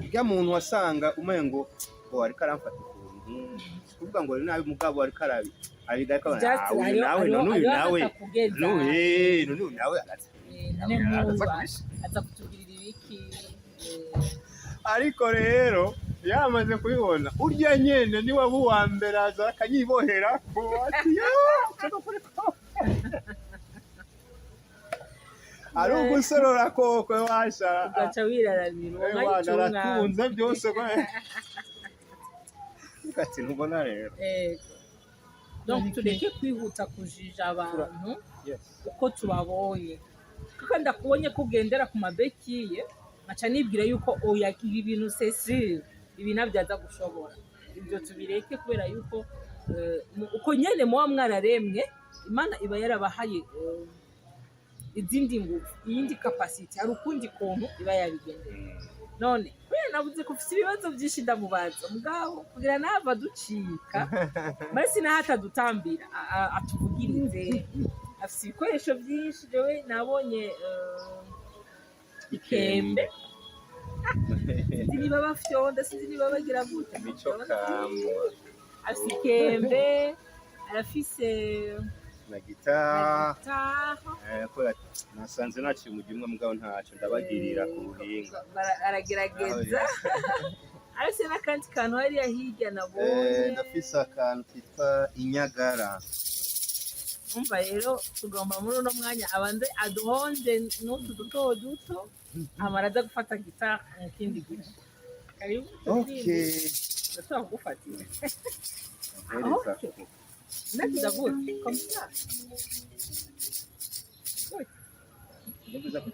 irya muntu wasanga umengo ngo ariko aramfata ukuntu, si kuvuga ngo ni nabi, mugabo ariko arabi ariko Just ah, uyu nawe none uyu nawe atakugeza. None uyu nawe araza None araza nkuba kubisha. Aza kutugirira ibiki? Ariko rero yamaze kubibona, urya nyene niwe aba uwa mbere aza akanyibohera ko ati yo nshaka kuri ko ari ugusorora koko washa. Ugaca wiraramira uwo mwanya Ewana, ucunga. Aratunze byose ko ati ntubona rero. Ego. Donc tureke kwihuta kujija abantu uko tubabonye, kuko ndakubonye ko ugendera ku mabekiye, nkaca nibwira yuko oya, ibi bintu c'est sûr, ibi nabyo aza gushobora. Ibyo tubireke, kubera yuko uko nyene muba mwararemwe, Imana iba yarabahaye izindi ngufu, iyindi capacity, hari ukundi kuntu iba yabigendeye. None kubera nabuze ko ufite ibibazo byinshi ndamubaza, mugabo kugira nava ducika mbese naho atadutambira, atuvugirize. Afite ibikoresho byinshi. Jewe nabonye ikembe, sinzi niba bafyonda, sinzi niba bagira gute. Mico kama. Afite ikembe, arafise na gitari. Gitari. Kubera nasanze naciye umujyi umwe, mugabo ntaco ndabagirira ku buhinga. Aragerageza. Arafise n'akandi kantu hariya hirya nabonye. Ndafise akantu kitwa inyagara. Umva rero, tugomba muri uno mwanya abanze aduhonje n'utu duto duto, amara aza gufata gitari mu kindi gice. Karibu. Ndashobora kugufatira. Mpereza. Okay. Nagize gute comme ça. Nibwiza ko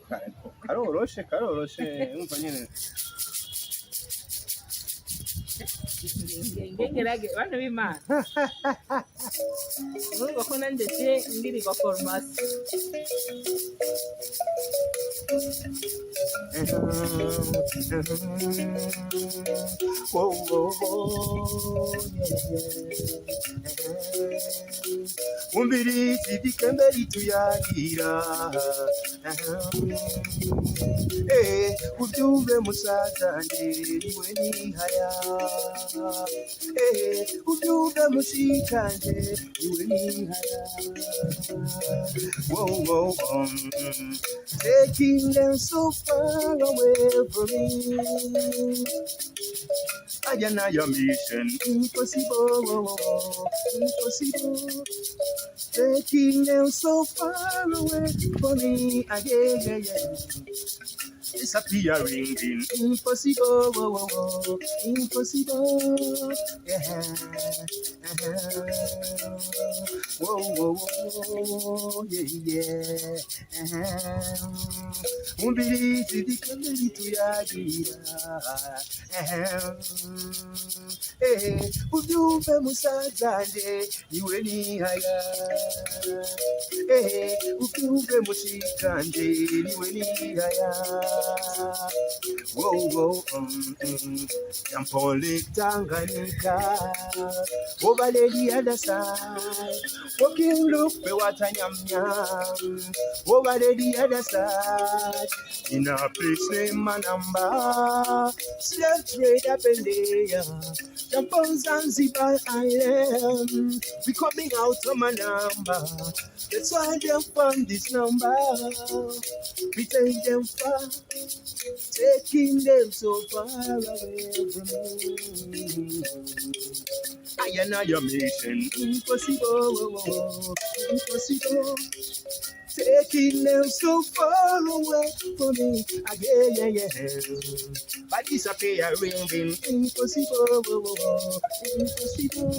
karoroshe, karoroshe, umva nyene. Ngengerage bana b'Imana, urumva ko nanjye ngiye ngirirwa formation. Umviriza igikembe rituyagira. Ubyumve musazanje, niwe nihaya. Ubyumve mushikanje, niwe nihaya. Whoa, whoa, taking them so far away from me. I am your mission impossible, impossible. Taking them so far away from me again, yeah, yeah. Disappearing in impossible, impossible, yeah. Whoa, whoa, whoa, yeah, yeah. Umbilizi bikomeye tuyagira. Eh, ubyumve musazanje, niwe nihaya. Eh, ubyumve mushikanje, niwe nihaya. Whoa, whoa, Jump on Lake Tanganyika, over the other side. Walking look, we what I am yam. Over the other side. In a place named Manamba, slave trade up in there. Jump on Zanzibar Island. We coming out of Manamba. That's why them found this number. We take them far, taking them so far away from me. I and I mission impossible, impossible. Taking them so far away from me again, yeah, yeah. But disappearing, impossible, impossible.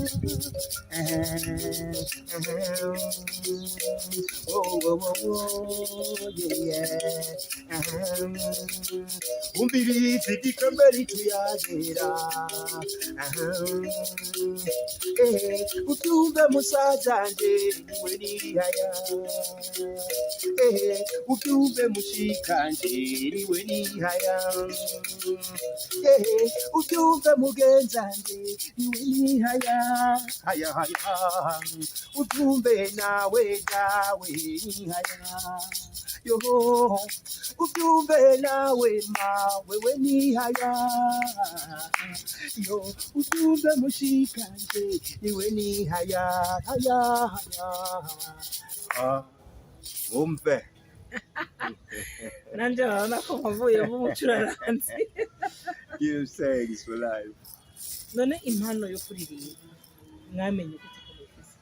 Oh, oh, oh, oh, yeah, yeah. Umbilizi gikombe tuyagira. Eh, ubyumve musazanje, niwe nihaya. Eh, ubyumve mushikanje, niwe nihaya. Eh, ubyumve mugenzanje, niwe nihaya. Haya, haya. Ubyumve nawe dawe nihaya. Yo, ubyumve nawe mawe we nihaya. Yo, ubyumve mushikanje, niwe nihaya. Haya, haya. Ah, wumve. Nanjye urabona ko mpavuyemo umucuraranzi. Give thanks for life. None impano yo kuririmba mwamenye gute ko mufise?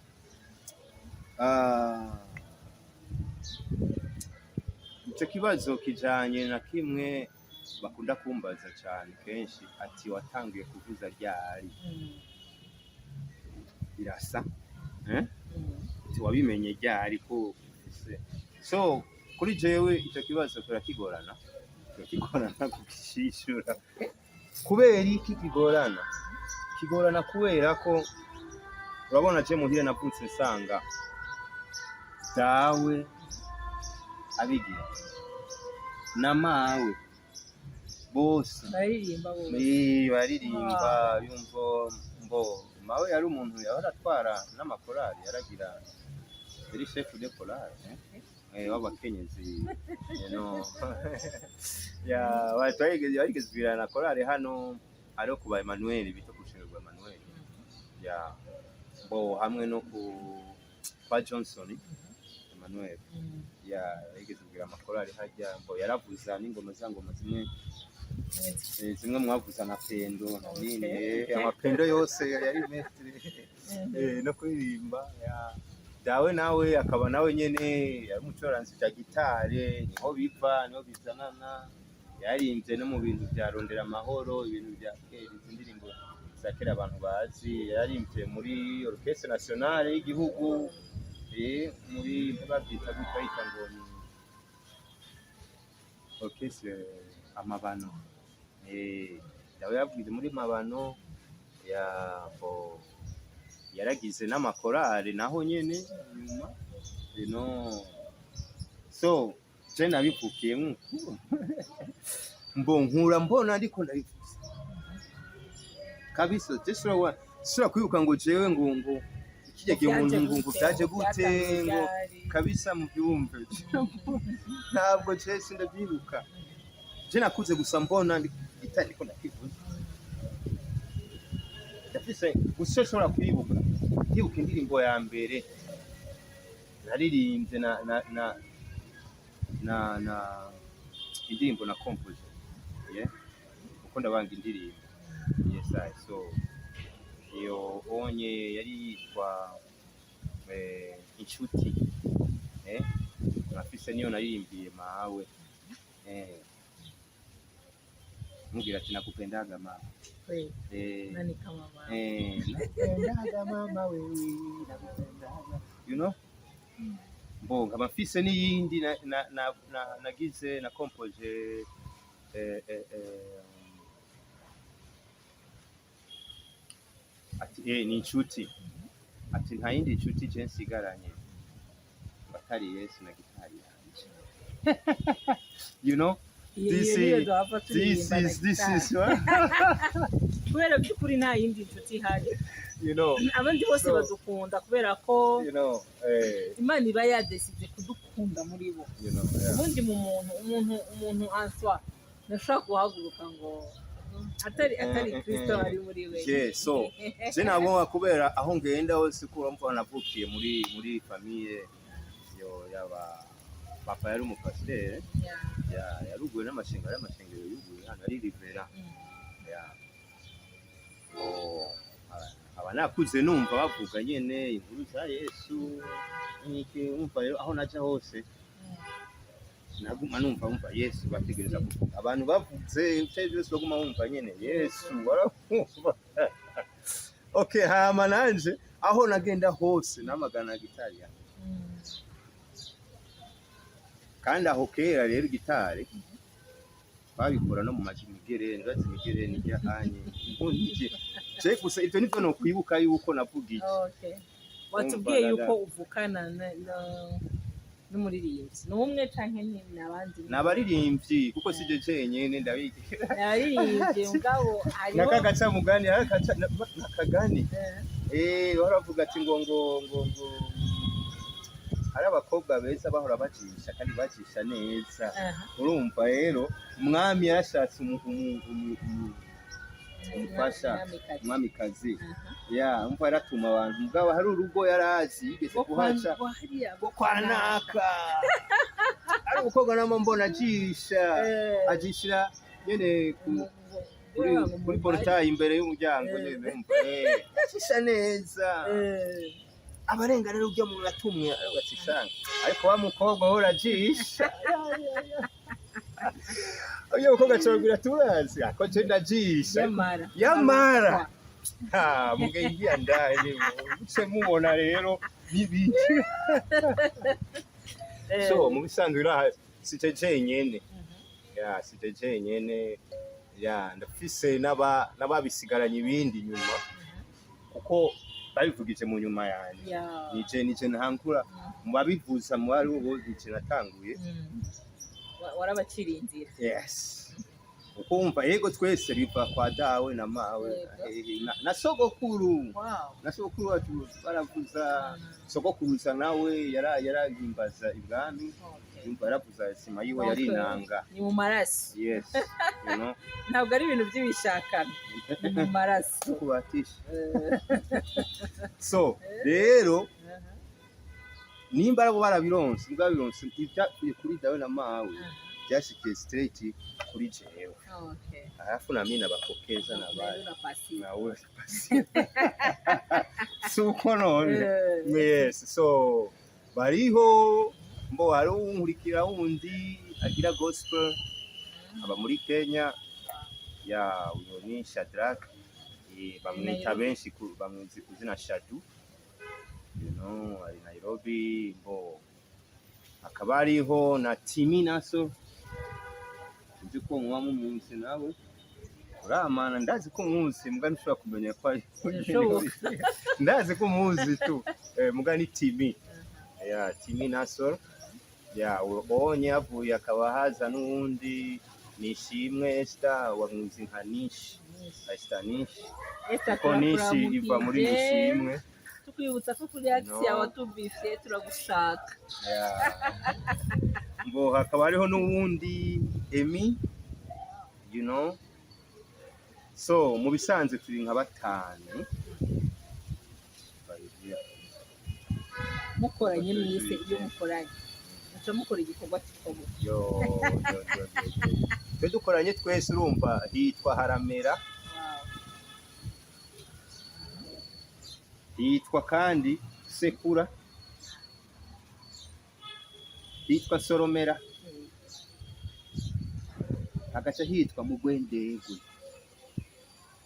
Ah, icyo kibazo kijanye na kimwe bakunda kumbaza cyane kenshi, ati watangiye kuvuza ryari? Birasa, eh? Ati wabimenye ryari ko ufise? So kuri jewe icyo kibazo kirakigorana kukishishura. Kubera iki kigorana? Kigorana kubera ko urabona je muhira navutse nsanga dawe abigira na mawe bose Baririmba bose? Eh, baririmba. Yumva mbo mawe yari umuntu yahora atwara n'amakorali, yaragira, yari chef de chorale, eh? Eh, w'abakenyezi, you know. Ya barigeze kugira na korali hano hariho kuba Emmanuel, bita ku rushengero rwa Emmanuel, ya bo hamwe no ku kwa Johnson Emmanuel. Ya yigeze kugira amakorali hajya, mbo yaravuza n'ingoma, za ngoma zimwe, eh, zimwe mwavuza na pendo na nini, eh, amapendo yose yari maître, eh, no kuririmba. Ya dawe nawe akaba nawe nyene yari umucuranzi bya gitare, niho biva, niho bizanana. Yaririmbye no mu bintu bya Rondera Amahoro, ibintu bya kera, izi ndirimbo za kera abantu bazi. Yaririmbye muri Orchestre Nationale y'igihugu, eh, muri babyita gutya, bayita ngo ni orchestre Amabano. Eh, dawe yavuze muri Mabano ya bo, yaragize n'amakorale naho nyene nyuma, you know. So je nabivukiyemwo, mbo nkura mbona ariko ndabivuze kabisa. Je sura kwibuka ngo jewe ngo ikijya gihe umuntu ngo vyaje gute, ngo kabisa mubyumve, ntabwo je sindavyibuka. Je nakuze gusa mbona ndi gitari ndiko ndakivuza. Ndafise gusa icyo nshobora kwibuka, ndibuka indirimbo ya mbere naririmbye na indirimbo na compose, yeah, kuko ndabanga indirimbo. Yes, I so iyo onye yari yitwa Inshuti, urafise niyo naririmbiye mawe, mubwira ati: "Nakupendaga mama." Kweli. Nani kama mama? Nakupendaga mama wewe, nakupendaga. Mbo nkaba mfise n'iyindi nagize na composé, ati ni inshuti, ati nta yindi nshuti je nsigaranye ngo atari Yesu na gitari yanje. Iyo This niyo duhava this turirimba na is this gitari. is Kubera by'ukuri nta yindi nshuti ihari. Abandi bose badukunda kubera ko Imana iba yadesize kudukunda muri bo. Ubundi mu muntu, umuntu answa ntashobora guhaguruka ngo atari Kristo ari muri we. Yeah, so je ntabwo kubera aho ngenda hose ko urumva navukiye muri famille yo yaba papa yari umupasiteri. Ya, yaruguye n'amashengero, y'amashengero yuguye hano ari Rivera. Ya. Oh, aba nakuze numva bavuga nyene inkuru za Yesu niki. Umva rero, aho naja hose naguma numva Yesu. Bategereza kuvuga, abantu bavuze ibyo byose baguma bumva nyene Yesu, barumva. Okay, hama nanje aho nagenda hose namagana gitari yanjye. Kandi aho kera rero gitari babikora no mu maji migereni, ndazi migereni ijyanye nje je gusa. Ibyo nivyo nokwibuka yuko navuga iki. Okay. Watubwiye Umva, yuko uvukana n'umuririmbyi, ni umwe canke ni abandi? Ni abaririmbyi kuko sije jenyene ndabizi. Ni abaririmbyi, mugabo hariho Nakagaca mugani nakagaca nakagani. Baravuga ati ngo hari abakobwa beza bahora bajisha kandi bajisha neza. Urumva rero umwami yarashatse umufasha. Umwamikazi. Umwamikazi. Ya, umva, yaratuma abantu, mugabo hari urugo yarazi yigeze Rwo kwa- kuhaca rwo hariya rwo kwa naka, ari umukobwa nama mbona ajisha, ajishira nyene kuri portail imbere y'umuryango. Nyene umva, ajisha neza. Abarenga rero ujya mu yatumwe ati shanga, ariko wa mukobwa ahora ajisha, uyo mukobwa acabwira turazi ako je ndajisha. Yamara. Yamara. Ha, mugeingia ndani muce mubona rero n'ibiki. So mu bisanzwe uraha sije jenyene. Ya, sije jenyene, ya, ndafise n'ababisigaranye ibindi nyuma kuko babivugije mu nyuma yanjye. Nije ntangura mu babivuza, mu bari bo nije natanguye. Warabaciriye inzira. Yes, uko wumva yego twese biva kwa dawe na mawe. Yego. Na sogokuru. Na sogokuru wacu baravuza. Sogokuruza nawe yarahimbaza ibwami. Yumva yaravuza sima yiwe yari inanga. Ni mu maraso. Yes. Ntabwo ari ibintu by'ibishakano, ni mu maraso. Kubatisha. So rero nimba arabo barabironse, nimba babironse ibyavuye kuri dawe na mawe, byashikiye straight kuri jewe. Alafu na mimi nabapokeza na bali. Unapasi. Nawe suko none. Yes, so bariho mbo hari unkurikira wundi agira gospel aba muri Kenya, ya, uyo ni Shadrack, bamwita Nairobi. Benshi bamwizi ku zina Shadu, ari Nairobi. Mbo akaba hariho na Timi Naso, sinzi ko muba mumuzi nawe uramana, ndazi ko muzi mbwa ntushobora kumenya ko ari Birashoboka. Ndazi ko muzi tu, mbwa ni Timi, ya, Timi Naso, ya, ubonye havuye akaba haza n'uwundi Nishimwe Esther, wamwizi nka Nishi, Esther Nishi. Esther, Ko Nishi iva muri turakuramukije. Nishimwe. Tukwibutsa ko kuri Axe No. yawe tubifye turagushaka. Ya. Ngo hakaba hariho n'uwundi Emi. So mu bisanzwe turi nka batanu. Mukoranye mwise, iyo mukoranye muca mukora igikorwa gikomeye. Yo, yo, yo, yo, yo. Twe dukoranye twese urumva hitwa Haramera. Hitwa kandi Sekura. Hitwa Soromera, hagaca hitwa Mugwendegwe.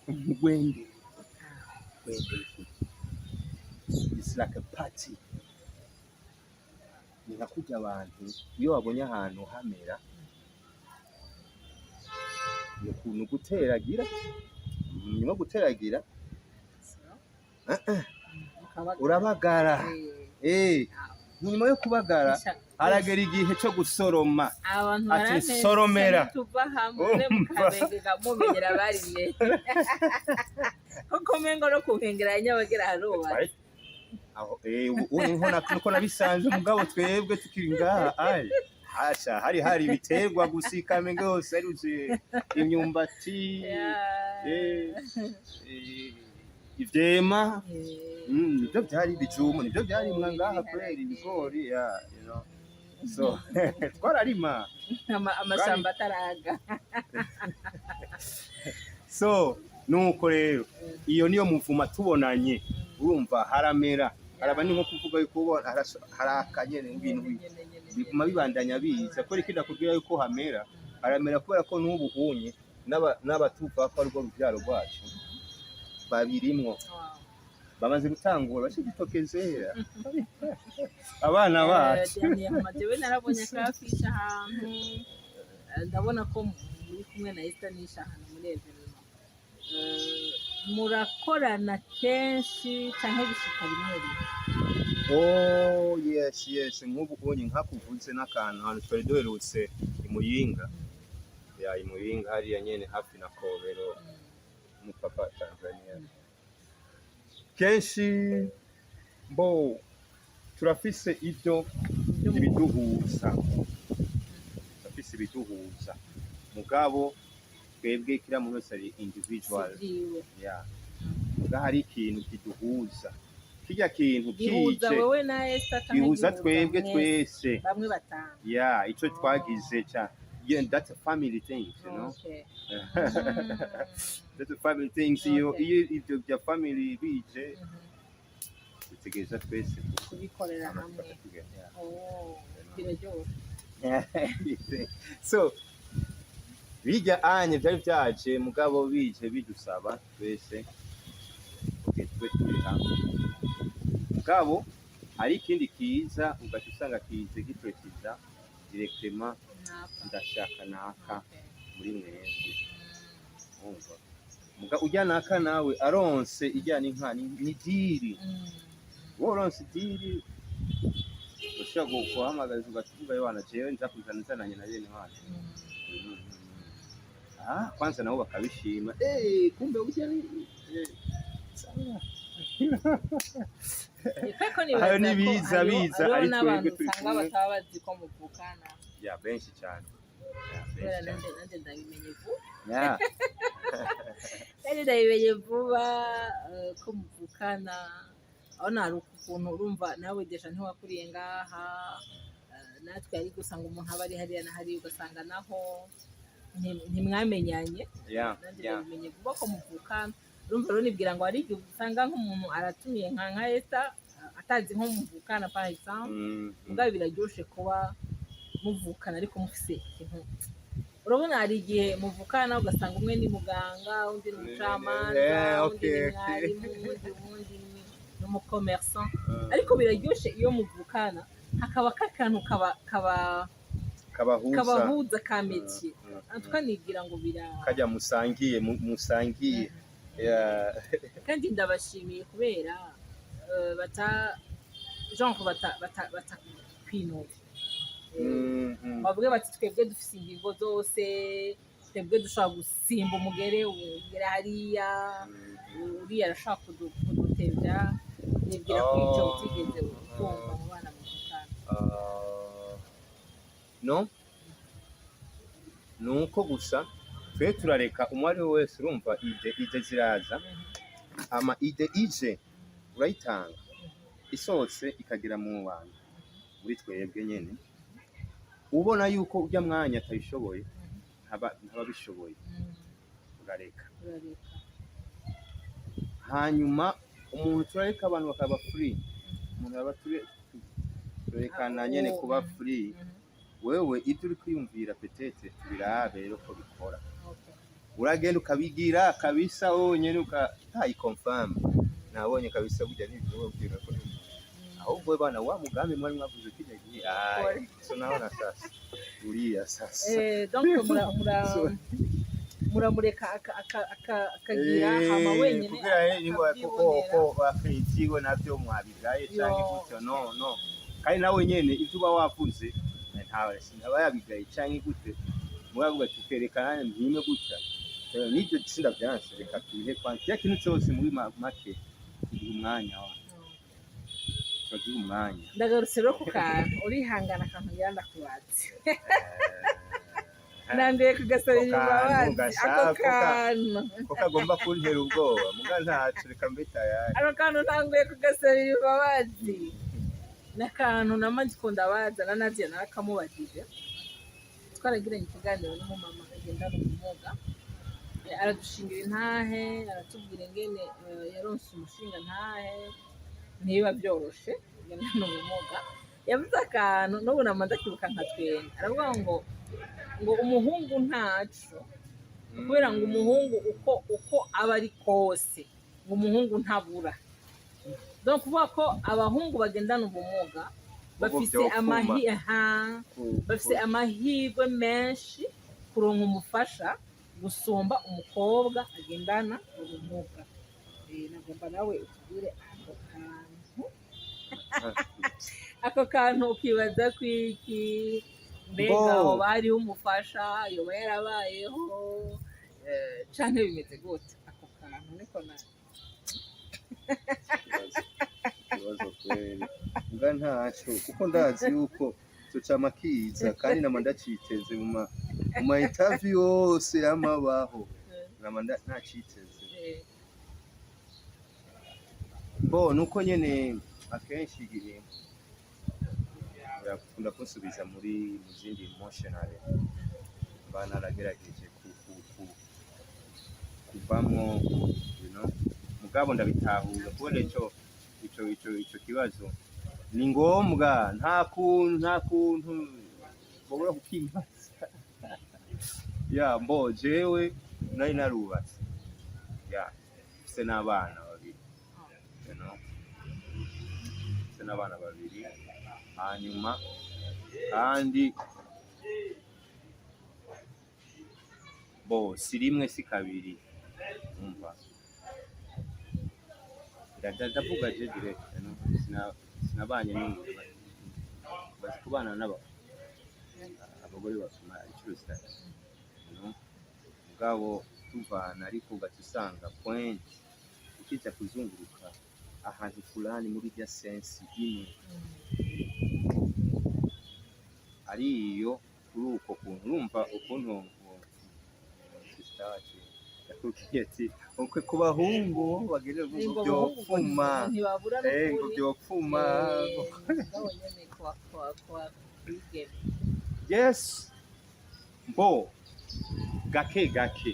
Mugwendegwe. Mugwendegwe. It's like a party. Ni nka kurya abantu iyo babonye ahantu hamera, ni uguteragira, nyuma yo guteragira urabagara. Nyuma yo kubagara haragera igihe cyo gusoroma. Abantu Ati, barantesha. "Soromera." Tuva hamwe mukamenge mumenyera barimye, koko mengo no ku nkengera ya Nyabagera harubatse. Aho ubu niho nuko nabisanze, mugabo twebwe tukiri ngaha ai hasha hari ibiterwa gusa. I Kamenge hose haruzuye imyumbati, ivyema. Nivyo vyari ibijumbu, nivyo vyarimwa ngaha kubera ibigori, yeah. So twararima. Amashamba ataraga. So nuko rero iyo niyo muvuma tubonanye, urumva haramera, haraba, ni nko kuvuga yuko ubona haraka nyene, ibintu biguma bibandanya biza. Kubera iki ndakubwira yuko hamera, haramera? Kubera ko n'ubu unye n'abatuva ko arirwo ruvyaro rwacu babirimwo, bamaze gutangura bashira igitoke zera abana bacu. Jewe narabonye akafisha ahantu, ndabona ko muri kumwe na Esther Nisha ahantu muri événement. Murakorana kenshi canke bishika rimwe rimwe? Oh yes, nk'ubu unye nkakuvuze n'akantu ahantu twari duherutse i Muyinga, ya i Muyinga hariya nyene hafi na Kobero, umupaka wa Tanzania. Kenshi bo turafise ivyo ibiduhuza, turafise ibiduhuza, mugabo twebwe kila muntu wese ari individual. Sivyiwe. Yeah. Muga hari ikintu kiduhuza, kirya kintu Gihuza kije wewe na Esther canke gihuza gihuza twebwe mwese? Twese. Bamwe batanu. Yeah, ico twagize ca, yeah, that's a family thing. That's a family things. Iyo iyo ivyo bya family bije, dutegereza twese Kubikorera hamwe. Yeah. Oh, biraryoshe. So bijya anye byari byaje, mugabo bije bidusaba twese, okay, tube turi hamwe. Mugabo hari ikindi kiza, ugaca usanga kize gipresiza directement. Naka. Ndashaka naka muri mwebwe, umva, muga ujya naka nawe aronse ijyana inka ni deal. Wowe uronse deal, ushobora guhamagaza ugaca uvuga: "Wana, jewe nza kuzana nzananye na bene wacu." Ah, kwanza nabo bakabishima, kumbe ujya ni sawa. Kuko Ayo nibaza ni ko biza biza hariho ari n'abantu twebwe turi usanga kumwe. bataba bazi ko muvukana. Ya, benshi cyane. Ya, Kubera benshi cyane. nanje ndabimenye vuba. Nanjye ndabimenye vuba ko muvukana. Aho hari ukuntu urumva nawe déjà ntiwakuriye ngaha, natwe ari gusanga umuntu aba ari hariya na hariya, ugasanga naho ntimwamenyanye. Nanjye ndabimenye vuba ko muvukana. Urumva rero nibwira ngo hari igihe usanga nk'umuntu aratumiye nka Esther, atazi nko muvukana, par exemple. Mugabo biraryoshe kuba muvukana ariko mufise ikintu. Urabona hari igihe muvukana ugasanga umwe ni muganga, undi ni umucamanza, undi ni mwarimu, undi ni umucommerçant. Ariko biraryoshe iyo muvukana hakaba kakantu kaba kaba Kabahuza. Kabahuza ka métier. Tukanigira ngo bira Kajya musangiye musangiye. Yeah. Kandi ndabashimiye kubera bata genre bata kwinubira. Bavuge bati: "Twebwe dufise ingingo zose, twebwe dushobora gusimba umugere ugera hariya, uriya arashobora kudutevya." Nibwira ko icyo utigeze utumva mu bana muvukana. Ah, no, nuko gusa twe turareka umwe ari we wese. Urumva idée ziraza, ama idée ije urayitanga, isohotse ikagera mu bantu, muri twebwe nyene, ubona yuko ujya mwanya atabishoboye, ntababishoboye, urareka. Urareka. Hanyuma umuntu turareka abantu bakaba free, umuntu aba turi Turekana nyene Oh, kuba free. Wewe ibyo uri kwiyumvira, peut-être tubirabe rero ko bikora. Uragenda ukabigira kabisa wonyene uka confirm, nabonye kabisa burya nibyo ubwira ko ahubwo bana wa mugambi mwari mwavuze kijya gihe. Aya, so naona sasa uriya sasa. Donc muramureka akagira hama wenyine Kugira niba koko akabyibonera. Ko bakitiwe navyo mwabigaye canke Yo. gutyo, no, kandi nawe nyene ivyo uba wavuze ntawe ntaba yabigaye canke gute, muravuga tukerekana mpime gutya. N'ibyo sindavyanse, reka tubihe kwanza kiriya kintu cose muri make tugiha umwanya wa turagiha umwanya. Ndagarutse rero ku kantu, urihangana, akantu ngira ndakubaze, nanduye kugasabira Ako kantu imbabazi. gashaka, Ako kantu ko kagomba kuntera ubwoba, muga ntaco, reka mbe tayari. Ako kantu ntanguye kugasabira imbabazi, n'akantu nama ndiko ndabaza na Nadia narakamubajije. Twaragiranye ikiganiro n'umumama agendana ubumuga. Aradushingira intahe, aratubwira ingene yaronse umushinga ntahe, ntibiba byoroshe kugendana ubumuga. Yavuze akantu n'ubu nama ndakibuka nka twenge, aravuga ngo umuhungu ntaco, kubera ngo umuhungu uko aba ari kose, ngo umuhungu ntabura. Donc kuvuga ko abahungu bagendana ubumuga bafise vyopfuma. Bafise amahirwe menshi kuronka umufasha gusumba umukobwa agendana ubumuga. Nagomba nawe utubwire ako kantu, ako kantu ukibaza kwiki mbega Bo. hoba hariho umufasha yoba yarabayeho, canke bimeze gute? Ako kantu niko na Ikibazo kweli, mbwa ntaco, kuko ndazi yuko ico cama kiza kandi nama ndaciteze mu ma interview yose yamabaho, nama naciteze. Bo nuko nyene akenshi igihe urakunda kunsubiza mu zindi emotional, mba naragerageje kuvamwo, mugabo ndabitahura kubona ico kibazo ni ngombwa, nta kuntu bobora kukimbaza. Ya mbo jewe nari narubatse, ya mfise n'abana babiri, mfise n'abana babiri. Hanyuma kandi bo si rimwe si kabiri, umva, ndavuga je direct, sinabanye n'umuntu bazi kubana n'aba abagore basoma inshuro zitatu, mugabo tuvana, ariko ugaca usanga point ukiza kuzunguruka ahantu fulani muri rya sensi imwe ari iyo kuri uko kuntu urumva ukuntu sister wacu yakubwiye ati ukwe ku bahungu bageze ngo ngo byopfuma ntibabura. Ngo N'ukuri. byopfuma. Mugabo nyene kwa kwigeme. Yes, mbo gake gake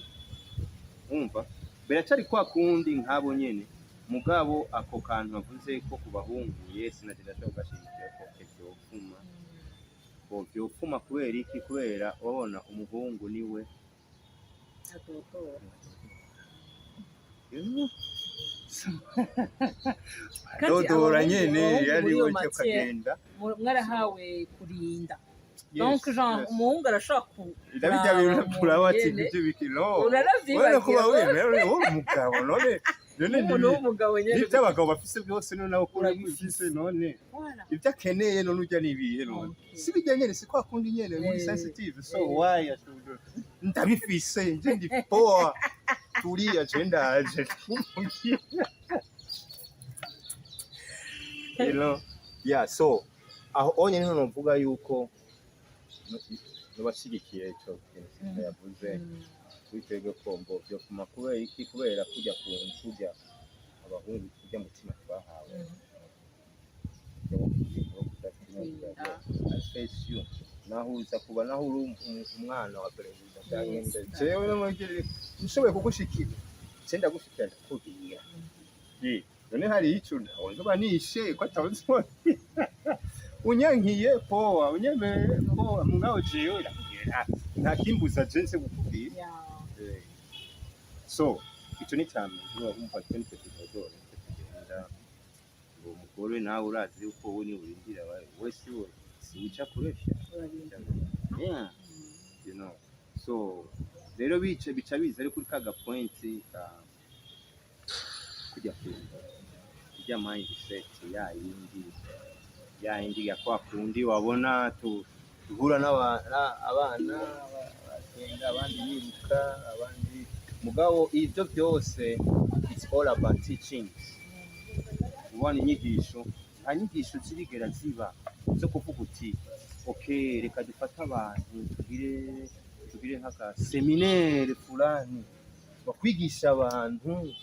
umva biracari kwa kundi nk'abo nyene, mugabo ako kantu bavuze ko ku bahungu, yes, naje ndashobora kugashigikira ko vyopfuma. Bo vyopfuma kubera iki? Kubera wabona umuhungu niwe Atotora. Kandi dodora nyene abahungu yari muri iyo we matière, ukagenda. Mwarahawe kurinda. Yes, Donc genre yes. umuhungu arashobora ku Ndabijya bintu kuraba ati nyene. ibyo biki no Uranavyibagira. Wewe kuba wewe wowe umugabo none Nk'umuntu w'umugabo nyene. N'ibyo abagabo bafise byose none nawe ukora Urabifise. ufise none Voilà. ibyo akeneye none urya nibihe none? Si bijya nyene, si kwa kundi nyene muri sensitive, so why I should ndabifise nje ndi poa, turiya je ndaje, yeah. So aho onye niho novuga yuko nubashigikiye ico kintu sister yavuze witege ko mbo byo kuma. Kubera iki? Kubera kujya ku kurya abahungu kurya mutima twahawe Kurinda. I face you, naho uza kuba naho uri umwana wa perezida cyangwa Yes. nde, jewe namugirire nshoboye kugushikira, je ndagushikira ndakubwira. None hari ico ntawe nzoba nishe ko atazi. Unyankiye, poa, unyemeye, poa, mugabo jewe ndakubwira, nta kimbuza je nse kukubwira. So ico ni cambere, urumva twe nitwe tutazora, nitwe tugenda. Uwo mugore nawe urazi yuko wowe niwe urindira, we si we si uca kuresha. Urarindira. Yeah, you know. So rero bica bica biza ari kuri kaga point ka kujya kumva ijya mindset ya yindi ya kwa kundi wabona tu duhura n'abana, abana basenga, abandi biruka, abandi. Mugabo ibyo byose, it's all about teachings. Ubona inyigisho, nta nyigisho zirigera ziba zo kuvuga uti: "Okay, reka dufate abantu, tugire nk'aka séminaire fulani bakwigisha abantu,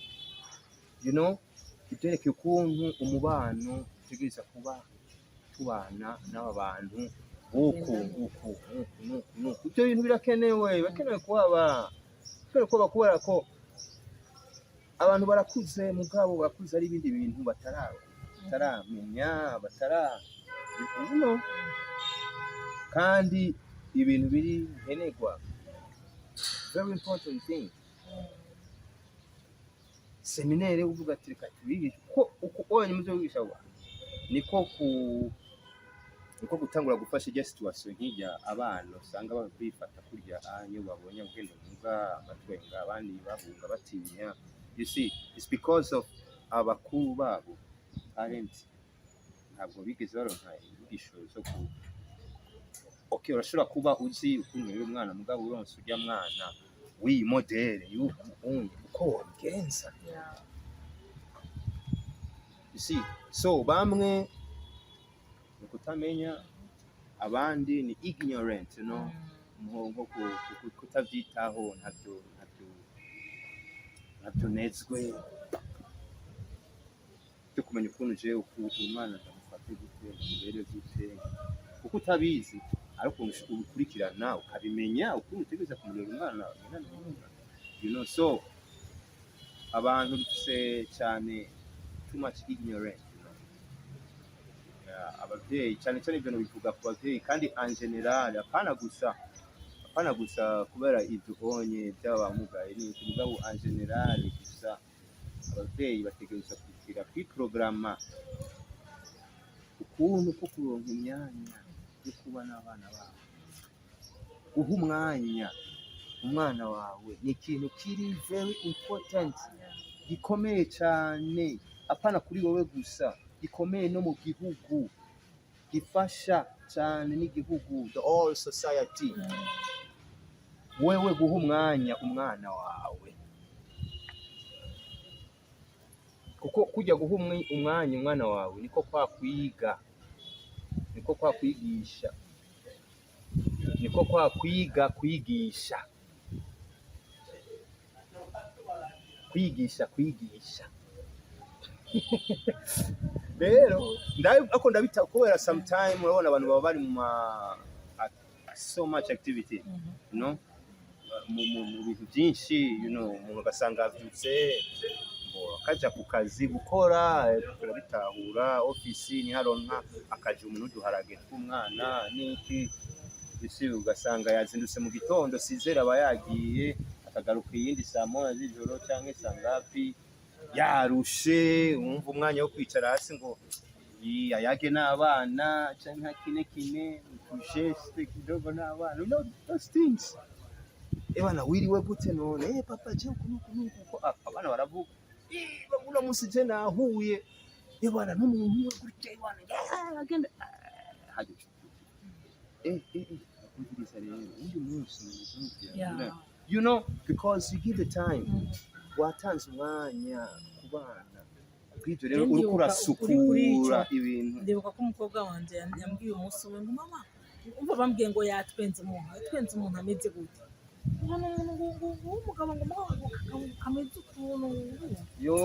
ibyerekeye ukuntu umubano utegereza kuba, tubana n'aba bantu uku uku nuku nuku nuku." Ibyo bintu birakenewe, birakenewe kuhaba, birakenewe kuhaba, kubera ko abantu barakuze, mugabo barakuze ari ibindi bintu bataramenya, batara. Kandi ibintu biri nkenerwa, very important thing, séminaire uvuga ati: "Reka tubigishe." Kuko uko onye muzo wigisha abo bantu, niko gutangura gufasha ijya situation nk'ijya abana usanga bifata kurya anyo babonye ubwenge ubumuga, batwenga, abandi bahunga, batinya. You see, it's because of abakuru babo, parents, ntabwo bigeze baronka inyigisho zo ku. Okay, urashobora kuba uzi ukuntu rero umwana, mugabo uronse urya mwana w'iyi modèle y'uku uko wobigenza. You see, so bamwe ni ukutamenya, abandi ni ignorant, nko kutavyitaho, ntabyo nezwe byo kumenya ukuntu jewe umwana ndamufate gute, ndamurere gute, kuko utabizi. Ariko ukuntu ubikurikirana ukabimenya ukuntu utegereza kumurera umwana. So abantu dufise cyane too much ignorant. Yeah, abavyeyi cyane cyane, ibyo bivuga ku bavyeyi kandi en général, apana gusa kubera ibyo ubonye by'abamugaye n'iki, mugabo en général gusa abavyeyi bategerezwa kugira kwiprograma ukuntu ko kuronka imyanya yo kuba n'abana babo. Guha umwanya umwana wawe ni ikintu kiri very important, gikomeye cyane, apana kuri wowe gusa, gikomeye no mu gihugu, gifasha cyane n'igihugu, the all society. Wewe guha umwanya umwana wawe, kuko kujya guha umwanya umwana wawe niko kwa kwiga, niko kwa kwigisha, niko kwa kwiga kwigisha kwigisha kwigisha. Rero ako ndabita kubera sometime urabona abantu baba bari mu ma so much activity, no mu bintu byinshi, umuntu ugasanga avyutse ngo akaja ku kazi gukora, turabitahura, ofisi niharonka akaja umuntu uduharage tw'umwana n'iki isi, ugasanga yazindutse mu gitondo sizera, aba yagiye, akagaruka iyindi saa 1 z'ijoro canke saa ngapi, yarushe. Wumva umwanya wo kwicara hasi ngo ayage n'abana canke akine kine utujeste kidogo n'abana, those things. Ebana, wiriwe gute none? Papa, je uku nuku nuku uko. Abana baravuga: "Eh, uno munsi je nahuye, ebana, n'umuntu we gutya, ebana, agenda." Ah, hajya kumviriza rero undi munsi. Because you give the time, watanze umwanya ku bana. Kubw'ibyo rero Je uriko ndibuka uri kuri ico. urasukura ibintu. Ndibuka ko umukobwa wanje yambwiye umunsi umwe ngo: "Mama, umva, bambwiye ngo yatwenze umuntu, yatwenze umuntu ameze gute?" Ngo ni umuntu ngo w'umugabo, ngo mugabo ngo kameze ukuntu yo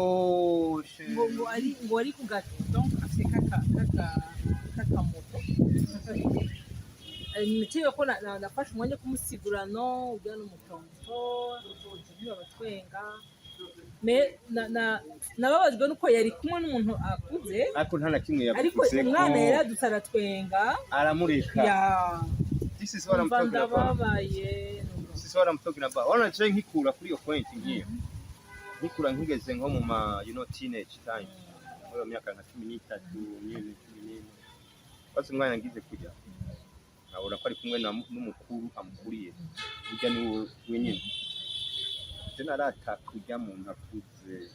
ngo ari ku gato, donc afite kaka moto. Nakeka ko nafashe umwanya wo kumusigura: "No, ujya n'umutonto ntibabatwenga." Mais nababajwe nuko yari kumwe n'umuntu akuze, Ariko nta na kimwe ariko yavuze ko umwana yaradutse aratwenga. Aramureka. Ya. This is what I'm Umva, talking about. ndababaye. This is what I'm talking about. Urabona je nkikura kuri iyo point ngiyo, nkikura nkigeze nko mu ma teenage time, muri iyo myaka nka 13 nyene, 14, basi umwana ngize kujya nkabona ko ari kumwe n'umukuru amukuriye, burya ni we wenyine. Je narataka ujya muntu akuze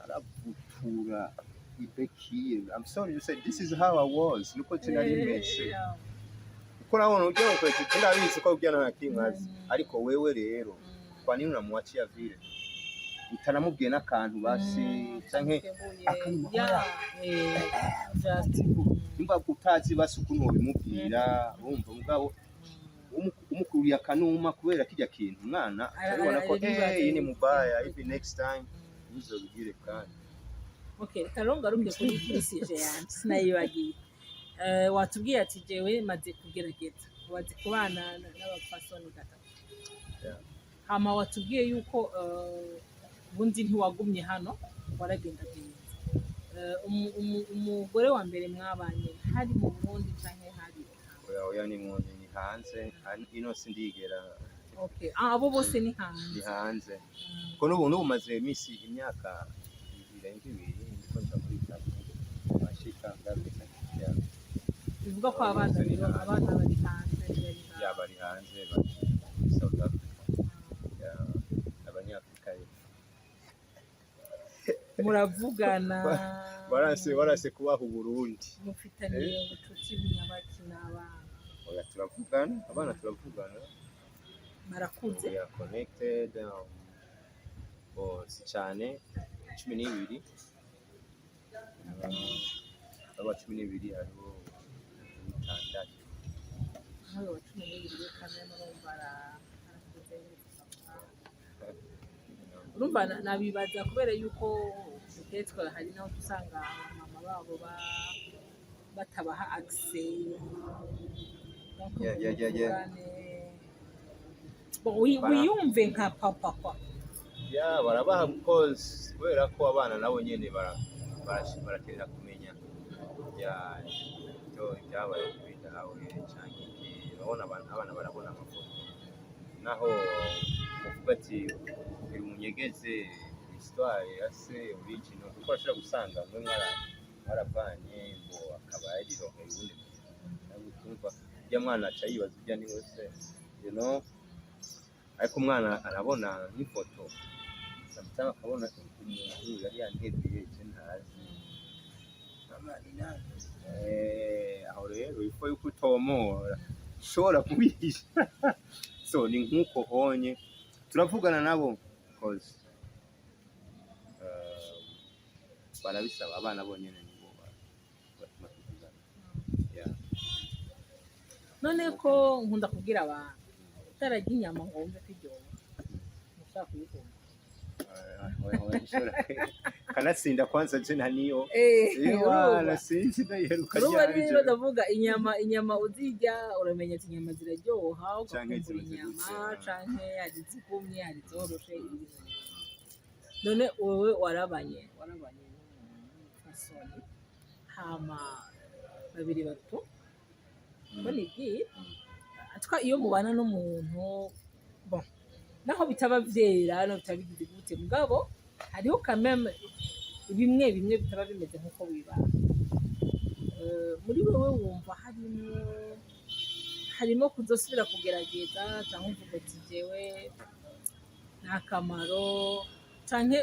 aravutura ibekiye. I'm sorry to say, this is how I was, nuko je nari meze, kuko naona ujya ukwezi ndabizi ko ujya nta kimwe azi. Ariko wewe rero, kwa nini unamwachia vile utanamubwiye n'akantu basi, canke akanuma? Ya, just Nimba utazi basi ukuntu wobimubwira, wumva mugabo umukuriye akanuma kubera kirya kintu, umwana arabibona ko aribaza. Eh, iyi ni mubaya hivi, next time ntuzobigire kandi. Okay, reka rero ngaruke kuri sujet yanjye, sinayibagiye. Watubwiye ati jewe maze kugerageza, waze kubana n'abapfasoni gatatu. Hama watubwiye yuko ubundi ntiwagumye hano, waragendagenze. Umugore wa mbere mwabanye hari mu Burundi canke hari hanze? Oya, oya, ni hanze. Ino sindigera. Okay, ah, abo bose ni hanze? Ni hanze, ko n'ubu maze iminsi, imyaka irenga 2 ndiko nja muri itatu ashika ngarutse. Yeah. Bivuga ko abana rero, abana bari hanze, bari ngaho. Yeah, bari hanze, bari muri South Africa. Yeah, abanyafrika y'Epfo. Muravugana? Barase kubaha Uburundi. Mufitaniye ubucuti bunyabaki n'abana? Oya, turavugana, abana turavugana. Barakuze? We are connected, bo si cyane, 12, aba 12, hariho bitandatu. Nk'uyu wa 12 we kamwe urumva arakuze. Urumva nabibaza kubera yuko peut-être hari naho usanga mama babo batabaha accès. Donc Yeah. muvugane. Bon, wiyumve nka papa kwa. Yeah, barabaha because kubera ko abana nabo nyene barakenera kumenya ya ibyo ibyabaye kuri dawe canke iki. Urabona abana barabona amafoto, naho uvuga ati uyu munyegeze histoire ya se original, kuko ashobora gusanga mwe mwaravanye ngo akaba yarironkeye uwundi muntu. Nawe utumva ujya mwana aca yibaza ujya ni wese, ariko umwana arabona nk'ifoto sometimes, akabona umuntu yari yantebeye je ntazi. Mama ni nani? Aho rero ifo yuko utomora ushobora kubihisha, so ni nk'uko onye turavugana nabo cause barabisaba. Abana bonyene nibo batuma tuvugana, yeah. None ko nkunda kubwira abantu, utararya inyama ngo wumve ko iryoha, ntushobora kuyikunda. Kanatsinda kwanza je ntaniyo. Urumva? Sinzi ndayiheruka Urumva ryari rero je. Ndavuga inyama, inyama uzirya uramenya ati inyama ziraryoha, Canke ugakumbura zimeze inyama gutya. Canke hari izigumye, hari izoroshe, ibintu. None wowe warabanye n'umupfasoni, hama babiri bato ko nibwira atwa iyo mubana n'umuntu, bon, naho bitaba vyera no bitaba bigize gute, mugabo hariho quand même bimwe bimwe bitaba bimeze nk'uko wibana. Muri wewe wumva harimo kuzosubira kugerageza, cyangwa uvuga ati jewe nta kamaro, canke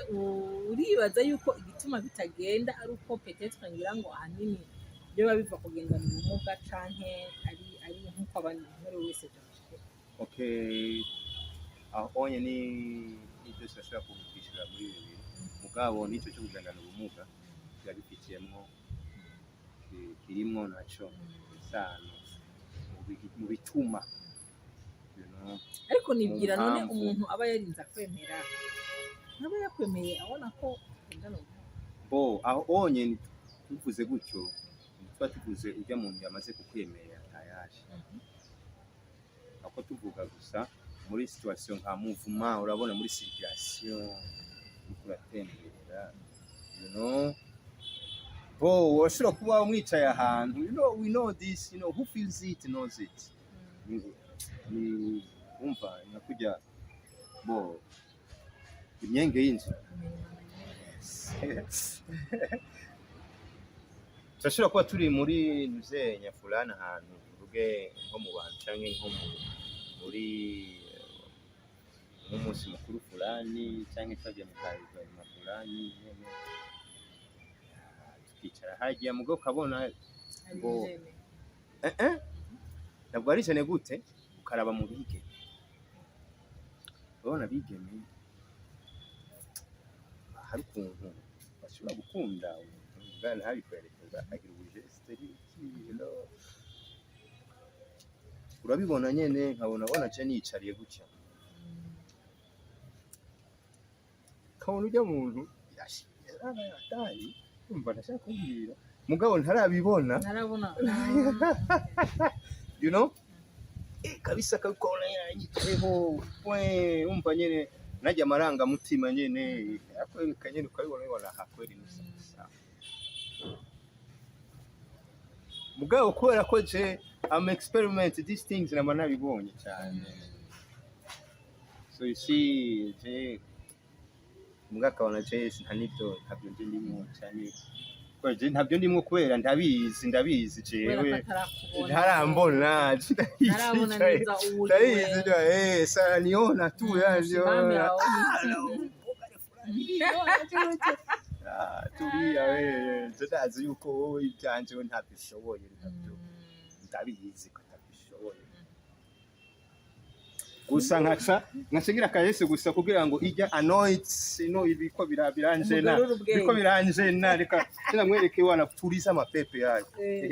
uribaza yuko igituma bitagenda ari uko peut-être ngira ngo ahanini biba biva kugendana ubumuga, canke ari nk'uko abandi umuntu wese byashikira? Okay, aho onye ni byose ashobora kwishyura muri bibiri, mugabo n'icyo cyo kugendana ubumuga kirabifitiyemwo, kirimwo naco isano mu bituma. Ariko nibwira Mu none mpamvu. Umuntu aba yarinze akwemera, aba yakwemeye abona ko ugendana ubumuga. Bo aho onye tuvuze gutyo, tuba tuvuze ujya muntu yamaze kukwemera tayari, ako tuvuga gusa muri situation nka mouvement, urabona muri circulation. uratembera, bo washobora kuba mwicaye ahantu, we know this, who feels it knows it. Ni umva nka kujya bo imyenge y'inzu. Yes. Turashobora kuba turi muri nuzenya fulani ahantu, tuvuge nko mu bantu canke nko muri nk'umunsi mukuru fulani, canke twagiye mu kaevenement fulani nyene, tukicara harya, mugo ukabona Ari gêné. Ntabwo ari gêné gute, ukaraba mu bigeme, urabona abigeme hari ukuntu bashobora gukunda umuntu bwana ntabikwerekeza, akagira ubugeste n'iki, urabibona nyene, nkabona bona je nicariye gutya, kabona urya muntu atari umva ndashaka kumbwira, mugabo ntarabibona. Ntarabona. Kabisa kabikora yanyitayeho we, umva nyene najya amarangamutima nyene akwereka nyene, ukabibona ubibona aha kweli ni sawa. Mugabo kubera ko je am experiment these things, nama nabibonye cyane. So you see, je mbwa akabona je nta nibyo, ntabyo nje ndimwo cyane, kubera je ntabyo ndimwo, kubera ndabizi, ndabizi Kubera ko jewe atarakubona. Ntarambona. Ntarabona neza uwo uri. Ndabizi. We. Sasa niona tu yani. Simame aho. Ah, tulia wewe, ndazi yuko wowe ibyanje we ntabyo ushoboye, ntabyo, ndabizi ko ntabishoboye. Gusa nkaca ngira akahese gusa kugira ngo ijya annoyed ino ibiko biranjena. Umugarura ubwenge. Biko biranjena, reka sinamwereke wana tuliza amapepe yayo.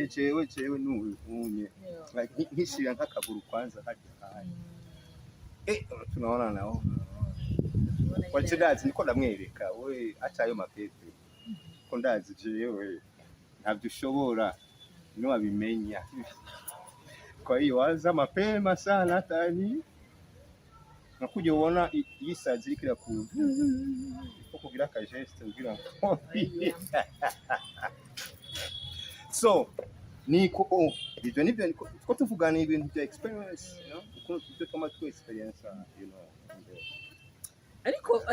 Jewe nuyu unye nkishira nk'akaguru kwanza harya haya, tunaona nao waje, ndazi niko ndamwereka we, aca ayo mapepe ko ndazi jewe ntabyo ushobora, niwabimenya. Kwa hiyo waza mapema sana, hata ni nakuja ubona yisazi iriko irakuza ko kugira akageste kugira ngo so niko, oh, ivyo nivyo niko two tuvugana ibintu bya experience, ukuntu ibyo twama two experience. Ariko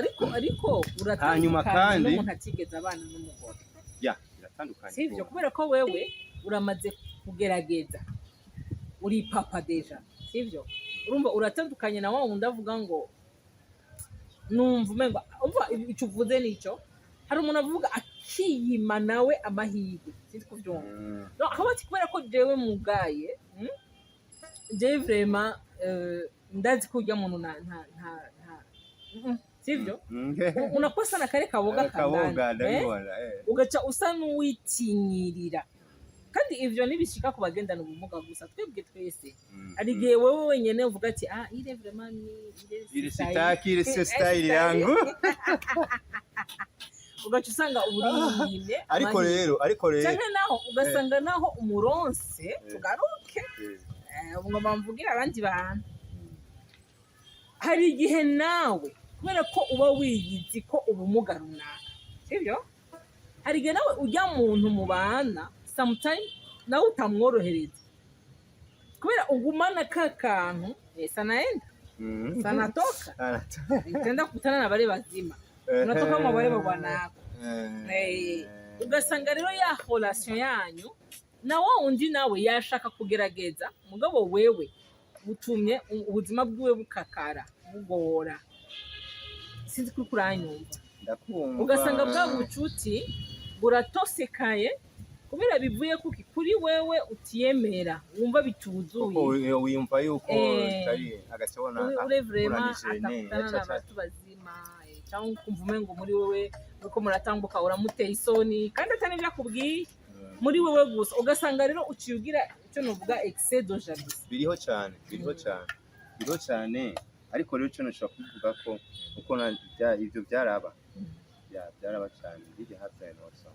Hanyuma uratandukanye n'umuntu atigeze abana n'umugore. Ya, biratandukanye. Sivyo? Kubera ko wewe uramaze kugerageza, uri papa déjà, sivyo? Urumva uratandukanye na wa wundi avuga ngo numva umengo umva icyo uvuze nico. Hari umuntu avuga akiyima nawe amahirwe, sinzi kuvyumva. No, akaba ati kubera ko jewe mugaye, Jewe vraiment ndazi ko urya muntu nta nta nta nta sivyo? Unakosa na kare kaboga kaboga kandani, eh? Ndabibona. Ugaca usa n'uwitinyirira, kandi ivyo ntibishika ku bagendana ubumuga gusa, twebwe twese hari igihe wewe wenyene uvuga ati ah, ile vraiment ni ile ile si style. Sitaki ile, sio Eh, style yangu. Ugaca usanga uriyimye ariko amahirwe. Rero ariko rero Canke naho ugasanga naho umuronse, tugaruke, ngo bamvugire abandi bantu, hari igihe nawe kubera ko uba wiyizi ko ubumuga runaka, sibyo, hari igihe nawe ujya muntu mubana sometime nawe utamworohereza kubera ugumana ka kantu, sanaenda sanatoka itaenda kukutana na wale wazima, unatoka mwa wale bwanako. Ugasanga rero ya relation yanyu na wa wundi nawe yashaka kugerageza, mugabo wewe butumye ubuzima bwiwe bukakara bugora. Sinzi ko uriko uranyumva. Ndakumva. Ugasanga bwa bucuti buratosekaye kubera bivuye kuki kuri wewe utiyemera, wumva bituzuye. Kuko wiyumva yuko bitari agacabona. Ure vraiment uranijene, atakutana na batu bazima, cyangwa ukumva umengo muri wewe uriko muratambuka uramuteye isoni kandi atari ibyo akubwiye, muri wewe gusa. Ugasanga rero uciye ugira icyo nuvuga excès de jalousie. Biriho cyane, biriho cyane, biriho cyane. Ariko rero icyo nashobora kubivuga ko uko ibyo byaraba, byaraba cyane bijya happen also,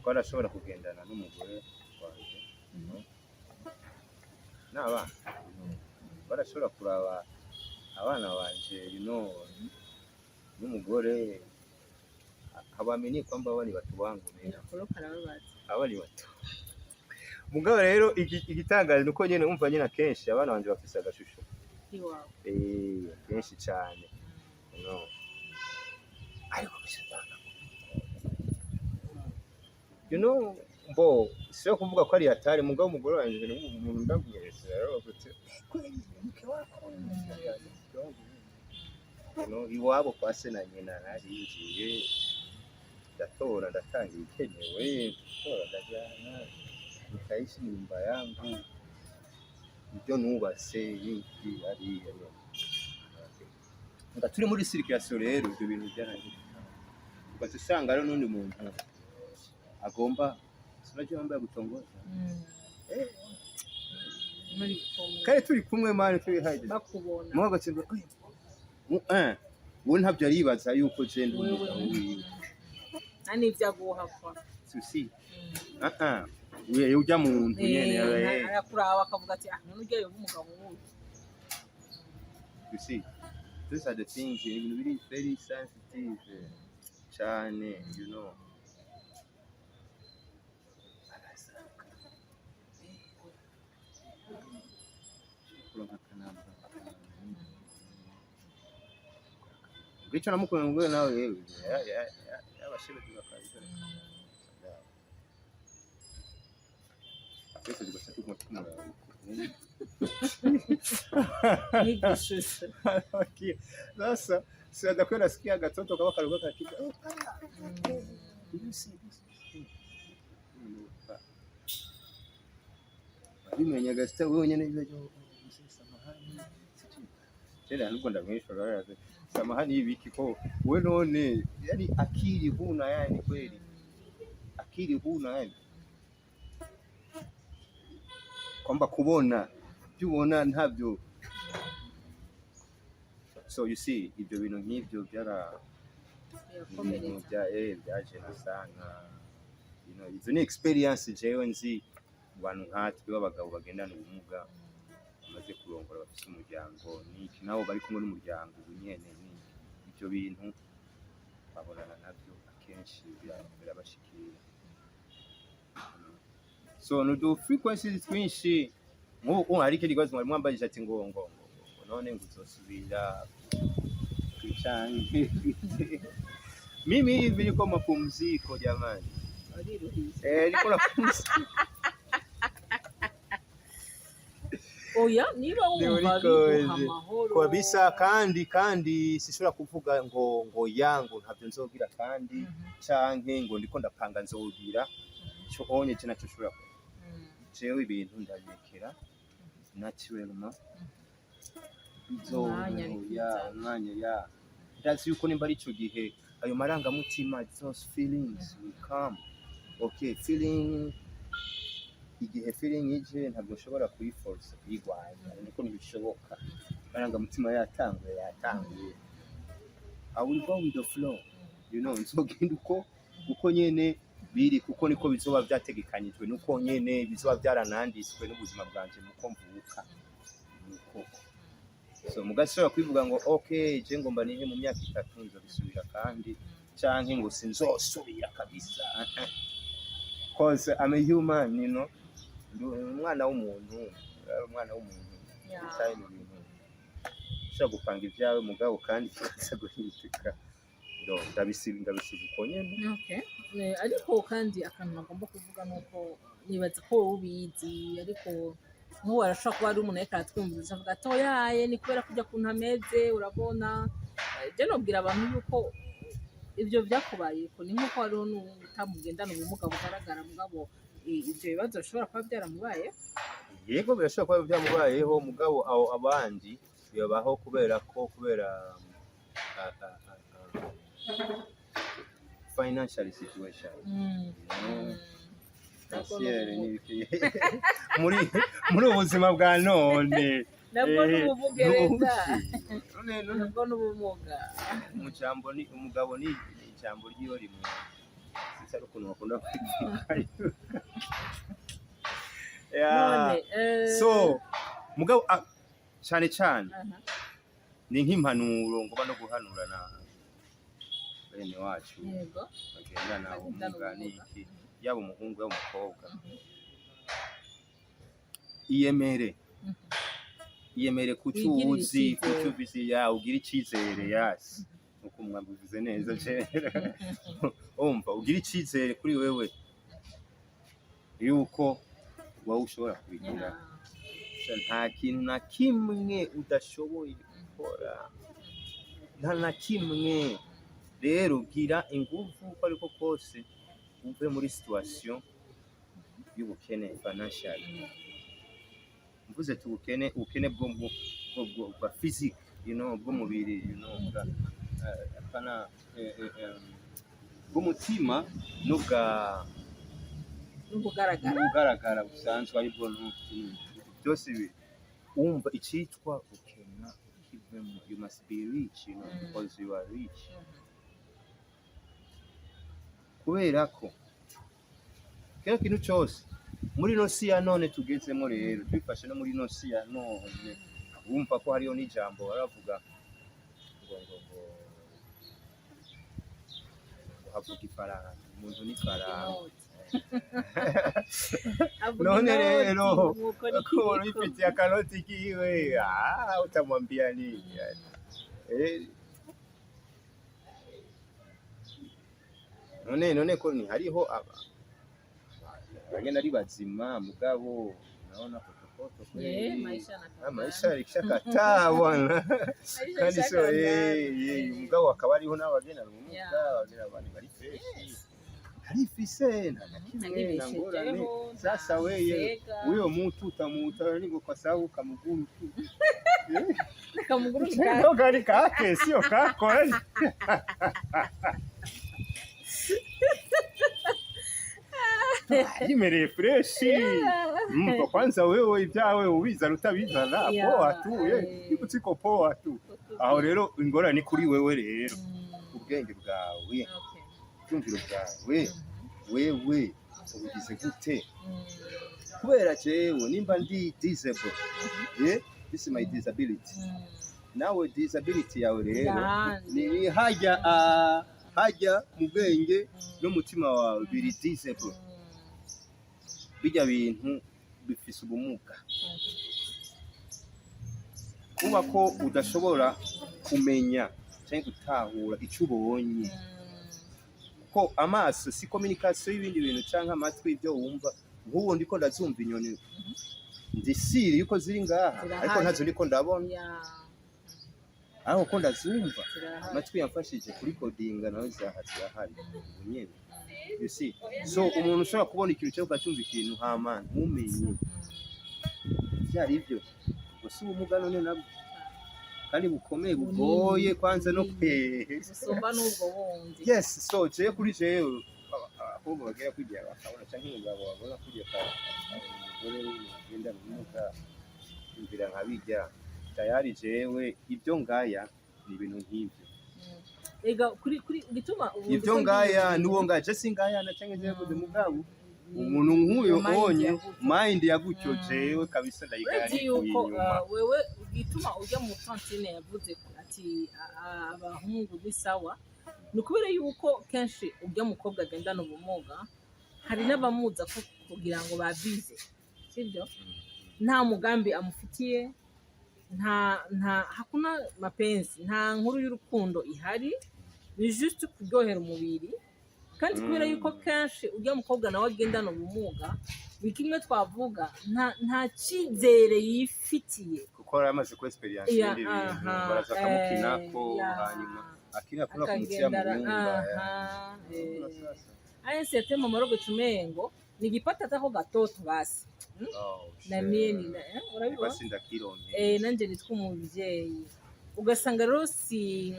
ko arashobora kugendana n'umugore wanjye n'abana, barashobora kuraba abana banje, n'umugore. Hawaamini kwamba hawa ni watu wangu mimi. Akoroka arababaza. Hawa ni watu. Mugabo rero igitangaje nuko nyene umva nyene akenshi abana banje bafise agashusho iwawe. Kenshi cyane, no ariko bisatana, mbo sio kuvuga ko ari hatari, mugabo umugore wanje ni umuntu ndamwese rero gute kweli mke wako, mke wangu, iwabo kwa se na nyina narinjiye, ndatora, ndatanga ibikenewe, ndatora, ndajana, nikaishi nyumba yangu, ibyo nubatse iki hariya. Nga turi muri circulation rero ibyo bintu byarangirika, ugaca usanga rero n'undi muntu agomba, sinajua mambo ya kutongoza. Muri kumwe. Kandi turi kumwe mani, turi haje bakubona. Mwe ugaca we ntabyo aribaza yuko je ndi wewe umugabo wiwe. Nta n'ibyo aguha kwa. Susi ah ah, we ujya muntu nyene. Arakuraba akavuga ati: "Ah, none ujya yoba umugabo wuyu." You see, these are the things, ibintu biri very sensitive cyane. Arasanga kuronka akanamba ngicyo namukunda ngo nawe yewe yabashebeje bakaza twese tugaca tuguma tumuraba. Nk'igishusho. Sasa si adakuwa nasikia gatoto kama kalikuwa kakika, oh, you see, you see. Bimenya gasita wewe nyene ibyo samahani tena nubwo ndamwishura samahani y'ibiki ko we none yani akili huna, yani kweli akili huna, yani kwamba kubona ibyo ubona ntabyo. So you see, ibyo bintu nk'ibyo byara ibintu birakomeretsa. Bya byaje sana, izo ni experience jewe nzi mu bantu nkatwe b'abagabo bagendana ubumuga, bamaze kurongora, bafise umuryango niki, nabo bari kumwe n'umuryango ubu nyene, niki ibyo bintu babonana nabyo akenshi birabashikira. So nudu frequencies twinshi. Nk'ubu hari ikindi kibazo mwari mwambajije ati ngo none ngo uzosubira kwicange. Mimi hivi niko mapumziko jamani. Wariruhiye. Niko napumzika. Oya, niba wumva Niko biguha amahoro. Kabisa, kandi sishobora kuvuga ngo yangu ntabyo nzogira kandi canke ngo ndiko ndapanga nzogira cyo onye je nacyo nshobora. Jewe ibintu ndabirekera naturellement. Umwanya ya bikizana. Umwanya ya ndazi yuko nimba ari ico gihe ayo marangamutima, those feelings will come, okay? Feeling, igihe feeling ije ntabwo nshobora kuyiforce, kuyigwanya, niko ntibishoboka. Amarangamutima yatanguye, yatanguye, I will go with the flow. Nzogenda uko nyene biri, kuko niko bizoba vyategekanyijwe, nuko nyene bizoba vyarananditswe n'ubuzima bwanje muko mvuka nuko. So mugashobora kwivuga ngo okay, je ngomba nihe mu myaka 3 nzobisubira kandi, canke ngo sinzosubira kabisa, cause I'm a human. Ndi umwana w'umuntu, umwana w'umuntu. Time ibintu ushobora gupanga ibyawe, mugabo kandi kikaza guhinduka. No, ndabisiba uko nyene. Okay. Ariko kandi akantu nagomba kuvuga ni uko nibaza ko wowe ubizi, ariko nk'ubu arashobora kuba ari umuntu ariko aratwumviriza avuga ati: "Oyaye, ni kubera kujya kuntu ameze." Urabona, je nobwira abantu yuko ibyo byakubayeko ni nk'uko hariho n'utamugendana ubumuga bugaragara, mugabo ibyo bibazo bishobora kuba byaramubaye. Yego, birashobora kuba byamubayeho, mugabo aho abandi bibabaho kubera ko kubera financial situation. Financial n'ibiki muri ubu buzima bwa none. Nabwo n'ubuvugereza. None Nabwo n'ubumuga. Mu jambo ni umugabo ni ijambo ryiwe rimwe, sinzi ari ukuntu bakunda kwivuga. Yeah. None So mugabo cyane cyane ni nk'impanuro ngomba no guhanura na Bene wacu bagendana Bagendana ubumuga ubumuga. n'iki, yaba umuhungu yaba umukobwa, iyemere, iyemere kuco Wigirire uzi, icyizere. Kuco ufise, ya, ugira icizere. Yasi nkuko mwabivuze neza kera, umva, ugira icizere kuri wewe yuko wowe ushobora kubigira. Nta kintu na kimwe udashoboye gukora, nta na kimwe. Rero gira ingufu uko ariko kose uve muri situation y'ubukene financial. Mvuze ati ubukene, ubukene bwo bwa physique, bw'umubiri, bwa apana bw'umutima n'ubwa N'ubugaragara. N'ubugaragara busanzwe, aribwo byose wumva icitwa gukena ukivemo. You must be rich, because you are rich, kubera ko kino kintu cyose muri ino si ya none tugezemo, rero twifashe no muri ino si ya none, wumva ko hariyo n'ijambo baravuga ngo havuga ifaranga, umuntu n'ifaranga. Inoti. Avuga None inoti, rero nuko ni kubona kiriko. Uyifitiye akanoti kiwe, utamwambia nini? None ko ni hariho aba bagenda ari bazima, mugabo naona potopoto kweli. Maisha Ah, maisha yakishakataa bwana. Maisha Kandi so ishakataa. mugabo akaba ariho n'abagenda ubumuga, abagenda abantu bari fresh, arifise nta na kimwe na ngorane. Aribeshejeho, Sasa nta weye musega. Huyo mtu utamuuta nini kwa sababu kamguru tu? Kamuguru ni kake. Kari kake, sio kako, eh. Yimereye fresh. Kwanza wewe ibyawe ubizana utabizana, poa tu, iko poa tu. Aho rero ingorane ni kuri wewe rero, ubwenge bwawe, ibyumviro bwawe, wewe ubigize gute? Kubera jewe nimba ndi disable, this is my disability, nawe disability yawe rero Ndahandi. ni hajya, hajya mu bwenge n'umutima wawe biri disable. Bijya bintu bifise ubumuga, kuba ko udashobora kumenya cyangwa gutahura icyo ubonye, ko amaso si communication y'ibindi bintu, cyangwa amatwi ibyo wumva. Nk'ubu ndiko ndazumva inyoni, ndisiri yuko ziri ngaha, Zirahari. ariko ntazo ndiko ndabona, ariko ko ndazumva, Zirahari. Amatwi yamfashije kuri kodinga nawe zaha zirahari ubu nyene. You see, so umuntu ushobora kubona ikintu cyangwa ukacyumva ikintu hama ntumenye ibyo ari byo, ubwo si ubumuga none nabwo kandi bukomeye, bugoye kwanza no kwe Gusumba n'ubwo bundi. Yes, so jewe kuri jewe, abakobwa bagera kwigira bakabona, canke umugabo babona kwigira akabona umugore ugenda ubumuga, yumvira nka bijya tayari. Jewe ibyo ngaya ni ibintu nk'ibyo. Ega kuri gituma ubu Ibyo ngaya n'uwo ngaya, je singaya na canke jewe kuze, mugabo umuntu nk'uyo Mind onye ya gutyo. Mind ya gutyo, jewe kabisa ndayigaya Uretse nikuye yuko inyuma. Wewe gituma ujya mu tantine yavuze ati abahungu ni sawa, ni ukubera yuko kenshi ujya mukobwa agendana ubumuga hari n'abamuza ko kugira ngo babize, sibyo? Nta mugambi amufitiye, nta hakuna mapenzi, nta nkuru y'urukundo ihari, ni juste kuryohera umubiri. Kandi kubera yuko kenshi ujya mukobwa nawe agendana ubumuga, ni kimwe twavuga, nta cyizere yifitiye. Kuko yari amaze ku experience ibindi bintu, baraza akamukinako, hanyuma akina kuna kumutia Akagenda mu nyumba. Aha. Aya sete mama rogo tumengo nikipata tako gatoto basi. Oh, Na mie ni urabibona. Basi ndakironke. Nanje nitwa umuvyeyi, ugasanga rero si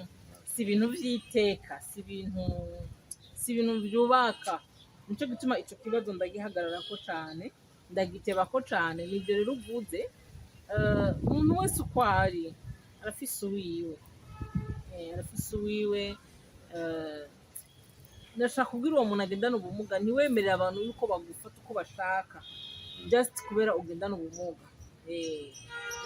ibintu vy'iteka, si ibintu vyubaka. Nico gituma ico kibazo ndagihagararako cane, ndagitebako cane. Nivyo rero uvuze, umuntu wese uko ari arafise uwiwe. Arafise uwiwe. Ndashaka kubwira uwo muntu agendana ubumuga, ntiwemerere abantu yuko bagufata uko bashaka just kubera ugendana ubumuga.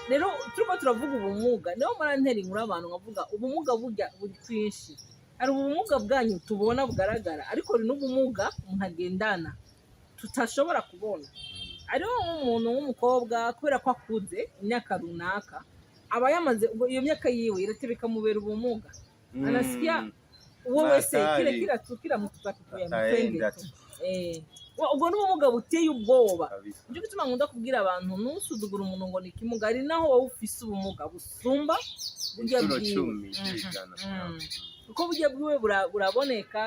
Rero turiko turavuga ubumuga, niho murantera inkuru abantu nkavuga ubumuga burya buri kwinshi. Hari ubumuga bwanyu tubona bugaragara, ariko hari n'ubumuga umuntu agendana tutashobora kubona. Hariho nk'umuntu w'umukobwa, kubera ko akuze imyaka runaka, aba yamaze ubwo iyo myaka yiwe irateba ikamubera ubumuga. Anasikia uwo wese Hatari. kile kila tu kila mtu takuya Ataenda mutwenge tu. Ubwo n'ubumuga buteye ubwoba. Kabisa. Nicyo gituma nkunda kubwira abantu, ntusuzugure umuntu ngo ni ikimuga. Ari naho wowe ufise ubumuga busumba burya Inshuro bwiwe. 10 kw'ijana. Kuko burya bwiwe buraboneka,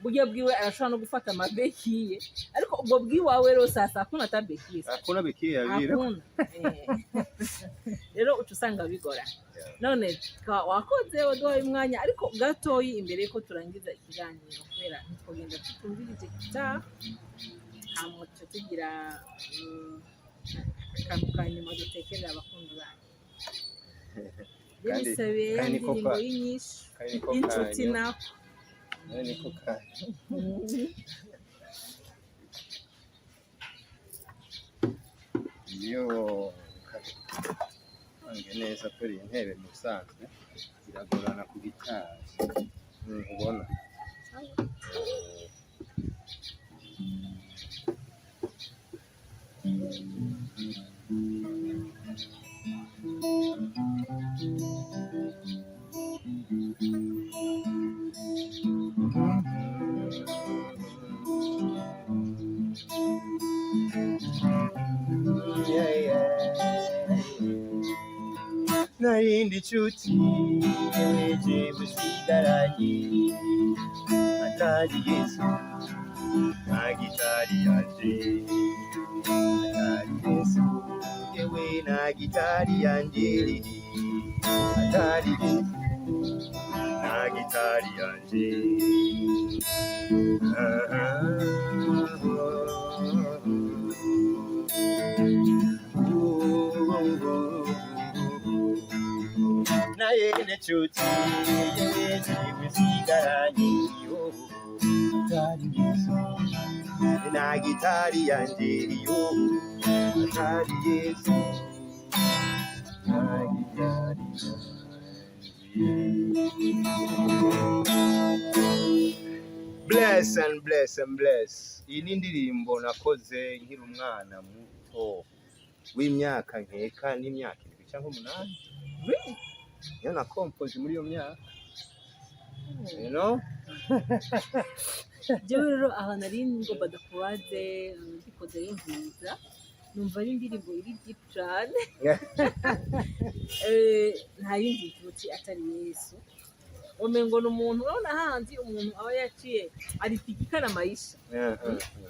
burya bwiwe arashobora no gufata amabekiye, ariko ubwo bwiwawe rero sasa hakuna ata béquille. Hakuna béquille ya vile. Hakuna. Rero uca usanga bigora. None wakoze waduhaye umwanya, ariko gatoyi imbere yuko turangiza ikiganiro, kubera ntitwogenda tutumvirije gitaha, hama tuca tugira akantu ka nyuma dutekerera abakunzi bacu. Bisabiye Kandi niko indirimbo y'inyishu kandi niko y'inshuti kanyu. nako. Kandi niko kanyu. Iyo kange neza kuri iyi ntebe, mu busanzwe iragorana ku gitari. Ubona. Yeah. Narindi nshuti yeweje musigaranye atari Yesu, nta gitari yanje. Atari Yesu, yewe, nta gitari yanje. Atari Yesu, nta gitari yanje. Ah, ah, oh, oh, oh. Nayene nshuti yeweje musigaranye, yo, atari Yesu, nta gitari yanje, yo, atari Yesu, nta gitari yanje. Bless and bless and bless. Iyi ni indirimbo nakoze nkiri umwana muto w'imyaka nkeka n'imyaka 7 cyangwa 8. Really? Niyo nakompoje muri iyo myaka. Jewe rero aha nari ngomba ndakubaze, ndiko ndayumviriza numva ari indirimbo iri deep cane. Nta yindi nshuti atari Yesu. Umengo ni umuntu, urabona handi umuntu aba yaciye aripigikana maisha,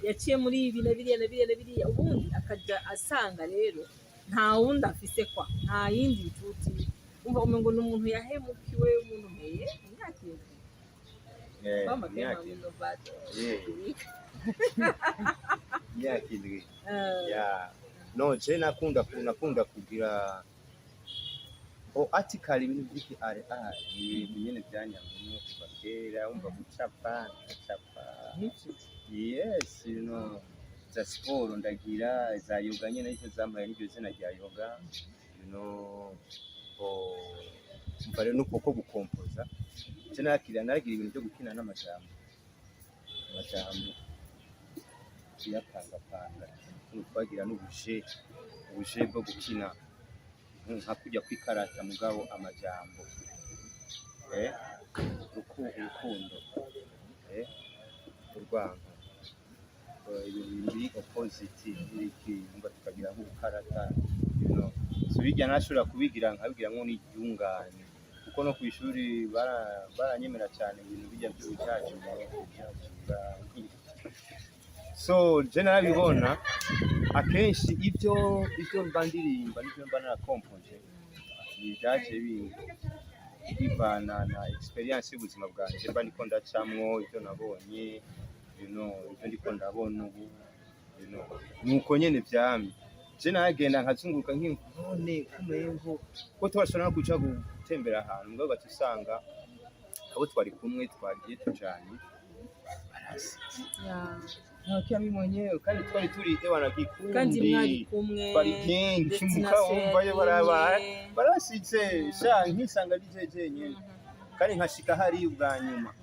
yaciye muri ibi na biriya na biriya na biriya, ubundi akaja asanga rero nta wundi afise, kwa nta yindi nshuti. Umva, umengo ni umuntu yahemukiwe, umuntu meye imyaka 7. Kwama Imyaka kema 7. mno bado. Imyaka 7. Yeah. No, je nakunda kugira o article, ibintu by'iki ari ni ibintu nyene byanyamye kuva kera. Wumva gucapa, ndacapa. Yes, za siporo ndagira, za yoga nyene nizo zampaye n'iryo zina rya yoga. Oh, umva rero nuko ko gukompoza, je nakira naragira ibintu byo gukina n'amajambo, amajambo kuyapangapanga. Ukuntu twagira n'ubuje bwo gukina nka kujya kwikarata, mugabo amajambo, urukundo, urwango, ibintu biri opposite n'ibiki, umva tukagira nk'ubukarata. So bijya nashobora kubigira nkabigira nko n'iryungane, kuko no ku ishuri baranyemera cyane ibintu bijya by'ubujyajura. So je narabibona akenshi ibyo mba ndirimba n'ibyo mba narakompoje ni ibyaje bivana na experience y'ubuzima bwanjye mba ndiko ndacamwo, ibyo nabonye, ibyo ndiko ndabona ubu. Nuko nyene vyamye. Je nagenda nkazunguruka nkiyumva none kumengo ko twashobora no kuja gutembera ahantu, mugabo ugaca usanga abo twari kumwe twagiye tujanye barasize, ntakiya mimi mwenyewe, kandi twari turi ewana Kandi kikundi, mwari kumwe, twari kenshi, destination mukabumvayo baraba imwe. barasize sha, nkisanga ari je jenyene. Kandi nkashika hariya ubwa nyuma,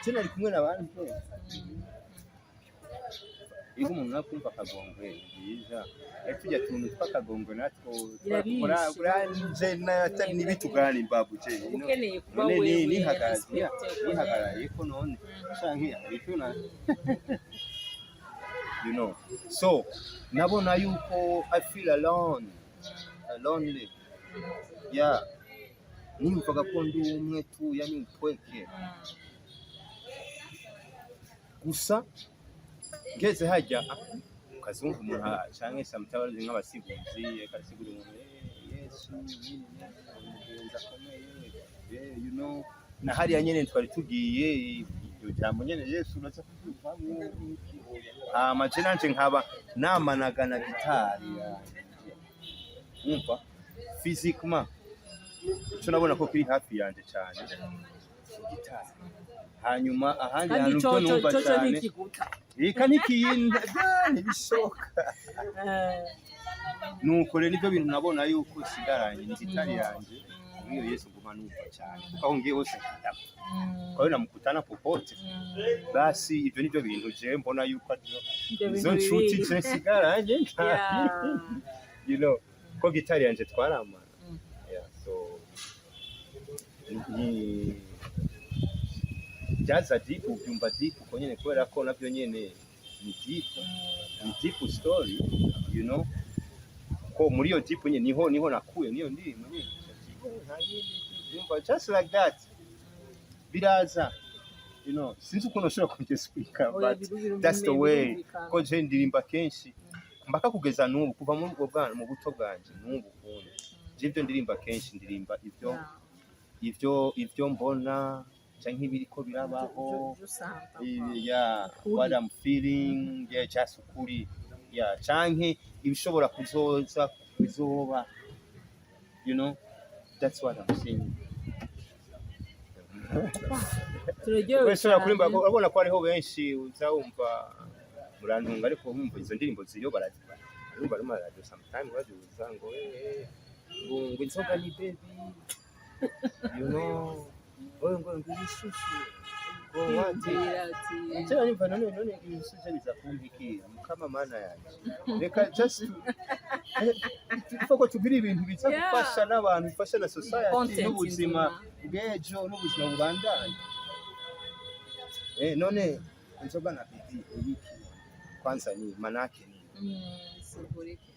je nari kumwe n'abandi. Iyo umuntu akumva akagongwe ni byiza, ariko tujya tuntu tw'akagongwe natwo Birabishe. Buranje n'ibitugani mbabu je Ukeneye kuba none wewe nihagarariye respecté. Nihagarariye ko none canke ariko na so nabona yuko I feel alone, lonely, yeah. Niyumvaga ko ndi umwe tu, yani upweke. Gusa ngeze hajya ukazumva umuntu canke sometimes nk'abasiguzi akasigura umuntu, Yesu nyine umugenzi akomeye, na hariya nyene twari tugiye, iryo jambo nyene Yesu uraza kuryumvamwo. Hama je nanje nkaba namanaga na gitari yanje, umva, physiquement ico nabona ko kiri hafi yanje cane gitari. Hanyuma ahandi Kandi hantu ico byo numva ico cane nikiguta. Eka nikiyinda ntibishoboka. Nuko rero nibyo bintu nabona yuko sigaranye ni gitari yanje muri iyo Yesu nguma numva cyane, kuko aho ngiye hose nkajya kwa hiyo namukutana popote. Basi ibyo nibyo bintu jewe mbona yuko arivyo Ibyo izo bintu nshuti bibiri. je sigaranye ko gitari yanje twaramana. Yeah, so ni byaza deep, ubyumva deep uko nyene, kubera ko nabyo nyene ni deep, ni deep story, ko muri iyo deep nyene niho nakuye niyo ndirimbo nyene. Nta yindi yumva, just like that biraza. Sinzi ukuntu ushobora kubyexplica, Oya, but that's the way birumvikana. ko je ndirimba kenshi mpaka kugeza n'ubu, kuva muri ubwo bwana mu buto bwanje n'ubu kundi je ibyo ndirimba kenshi, ndirimba ibyo ivyo mbona canke ibiriko birabaho. Ivyo usanga. Yeah, Ukuri. what I'm feeling, yeah, just ukuri, yeah, canke ibishobora kuzoza bizoba, that's what I'm saying. Turaryohewe Wese kuririmba cyane. Urabona ko hariho benshi uza wumva murantunga, ariko wumva izo ndirimbo ziriyo barazibara, urumva no radio sometime bazibuza ngo ngo inzoga ni baby, ngo ibisusu ngo what. Kwiyumvira ati Kera nimva none ibisusu biza kumpa iki? Mukama mana yanje, reka just ko tugira ibintu biza gufasha n'abantu, bifasha na society Content n'ubuzima nzima. bw'ejo n'ubuzima bubandanya. None inzoga na baby ibiki kwanza ni manake ni Sigurike.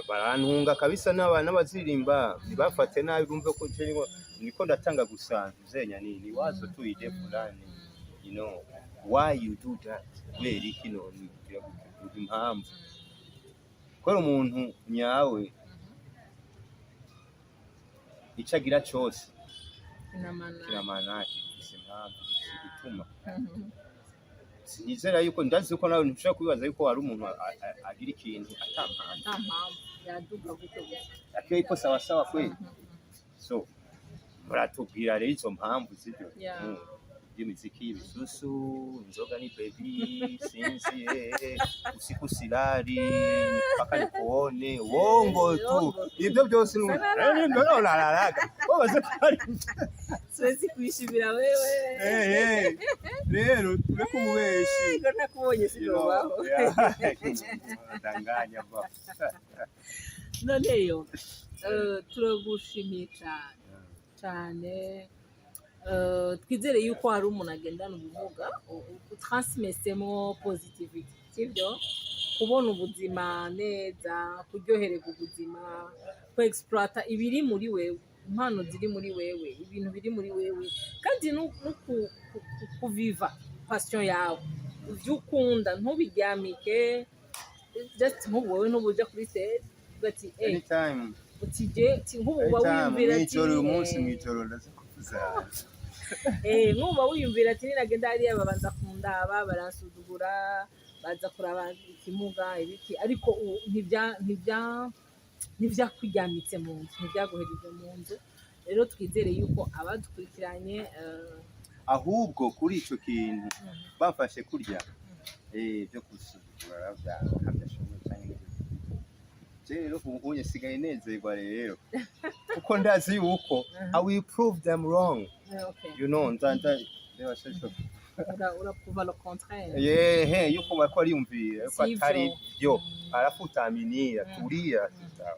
Barantunga kabisa n'abaziririmba ntibafate nabi, bumve ko je niko ndatanga gusa zenya ni wazo tu idée fulani, why you do that, kubera iki none ugira impamvu, kubera umuntu nyawe ico agira cose Inamana. Kiramanake gifise impamvu, gifise igituma. Sinizera yuko ndazi yuko nawe ntushobora kubibaza yuko hari umuntu agira ikintu ata mpamvu. Nta mpamvu yaduga gutyo gusa. Akiyo ipo sawasawa kweli. So muratubwira rero izo mpamvu z'ibyo bintu by'imiziki y'ibisusu, inzoga ni baby, sinzi, usiku silali mpaka nikuone, uongo tu. Uongo. Ibyo byose ni nalalaga babaze ko ari Siwezi kuishi bila wewe. Rero tureke ububeshi. Ngo ntakubonye sinobaho. Danganya ba. None yo turagushimiye cyane cyane. Twizere yuko hari umuntu agendana ubumuga utransmesemo positivity, sibyo? Kubona ubuzima neza, kuryohererwa ubuzima, kuexploita ibiri muri wewe, impano ziri muri wewe, ibintu biri muri wewe, kandi no kuviva passion yawe, ivyo ukunda ntubiryamike. Just nk'ubu wewe ntubuja kuri stage uvuga ati Anytime. Uti je uti nk'ubu uba Anytime. wiyumvira ati Mw'ijoro, uyu munsi mw'ijoro ndaza kuvuza. Nk'ubu wiyumvira ati ninagenda hariya babanza kundaba, baransuzugura, baza kuraba ikimuga ibiki, ariko ntivyakuryamitse mu nzu, ntivyaguhereje mu nzu. Rero twizere yuko abadukurikiranye Ahubwo kuri ico kintu bafashe kurya byo gusuzugura bya ntabyashoboye cyangwa. Je rero ubu unye sigaye nezerwa rero, kuko ndazi yuko I will prove them wrong. You know, nza ndeba shesho. Uraprouva le contraire. Yehe, yuko bariko bariyumvira yuko Sivyo. atari byo. Arafutaminira tulia. Sawa,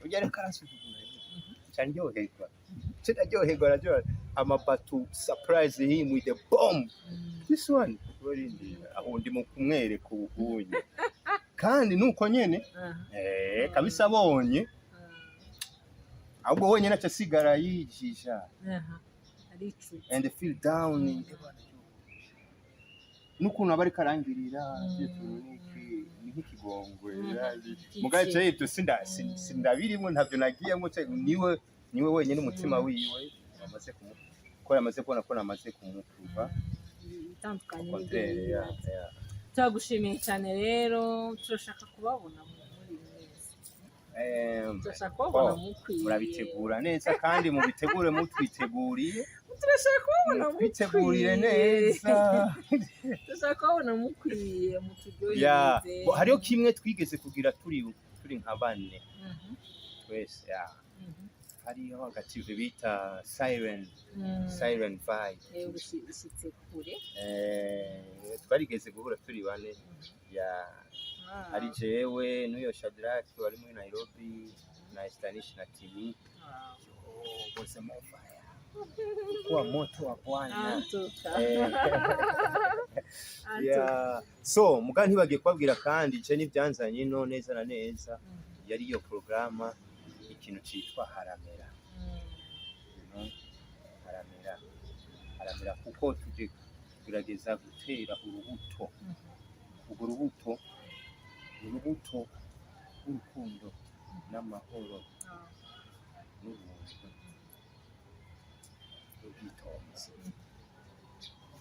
ujya reka arasuzugura, nca ndyoherwa, nca ndaryoherwa, araryoherwa. I'm about to surprise him with a bomb. This one, barindira aho ndi mu kumwereka ubunye, kandi nuko nyene kabisa abonye, ahubwo wenyine aca asigara yijija Aha. Aricuza. and feel down. N'ukuntu aba ariko arangirira, ni nk'ikigongwe. Mugabe je ibyo sindabirimo, ntabyo nagiyemo. Niwe wenyine umutima wiwe wamaze kumu ko yamaze kubona ko namaze kumuprouva Itandukanye contraire. n'ibyo. Ya. Turagushimiye cyane rero, turashaka kubabona muri mwese. Turashaka kubabona Oh, mukwiye. Murabitegura neza kandi mubitegure mutwiteguriye. Turashaka kubabona Mutwitegurire mukwiye. neza. Turashaka kubabona mukwiye, Ya. muturyohereze. Bo, hariho kimwe twigeze kugira turi nka bane twese, ya. Hariho agative bita Siren, Siren Vibe. Ushyitse kure. Twarigeze guhura turi bane, ya. Ari jewe n'uyo Shadrack wari muri Nairobi na Stanish na Timi. Bose mofaya kuwa moto wa Bwana. Antuka. Antuka. Yeah. So muga ntibagiye kubabwira kandi je n'ibyanzanye ino neza na neza yari iyo porogaramu, ikintu citwa Haramera. Haramera, haramera, kuko tuje kugerageza gutera urubuto. Urwo rubuto ni urubuto rw'urukundo n'amahoro n'ubuntu n'ubwitonzi.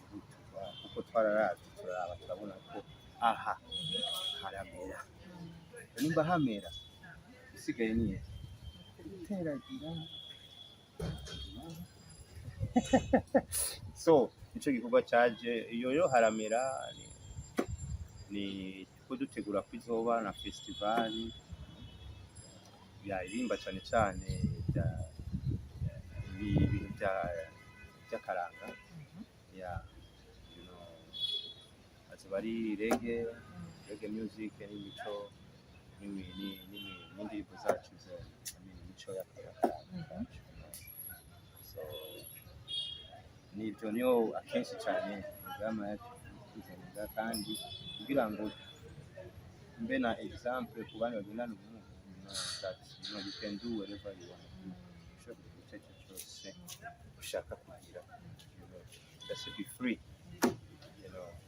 Urubuto kuko twararavye, turaraba, turabona ko aha haramera. Nimba hamera, isigaye ni guteragira. So nico gikorwa caje iyo yo Haramera. Ni ko dutegura ko izoba na festival yaririmba cane cane ibintu by'akaranga, ya, azoba ari reggae, reggae music n'imico n'indirimbo zacu zo, I mean, imico y'akaranga kacu. So nibyo, niyo akenshi cyane porogaramu yacu tuzanira, kandi kugira ngo mbe na example ku bandi bagendana ubumuga, that you can do whatever you want to do. Ushobora kugira icyo ari cyo cyose ushaka kugira, just be free.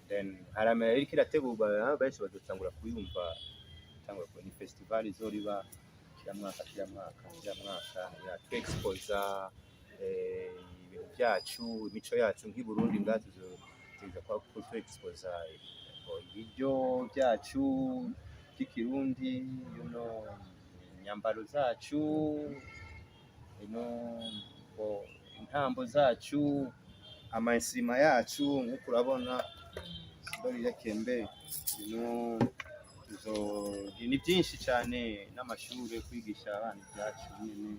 Then Haramera iriko irategurwa, benshi bazotangura kuyumva tangura kubona. Ni festival izoriba kiramwaka, kiramwaka, kiramwaka, ya twexposa ibintu byacu, imico yacu nk'i Burundi. Ngaha tuzotegeza kwa twexposa ibiryo byacu by'ikirundi, imyambaro zacu, intambo zacu, amasima yacu, nk'uko urabona sidori ya kembe, ni byinshi cyane, n'amashuri kwigisha abana ibyacu nyine.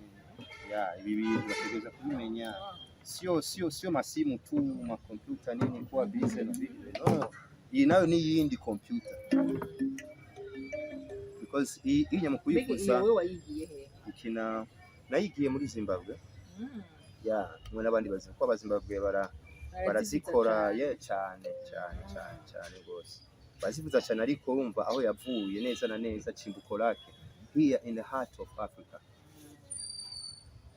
Ya, ibi bintu bategereza kubimenya, sio masimu tu, makompyuta nini, kuwa busy na vile. No, iyi nayo ni iyindi computer, because iyi mu Mbega kuyikuza. iyo wowe wayigiye he? Ikina nayigiye muri Zimbabwe. Ya, hamwe n'abandi bazi ko abazimbabwe barazikora ye cyane cyane cyane cyane rwose, bazivuza cyane. Ariko wumva aho yavuye neza na neza, chimbuko lake here in the heart of Africa,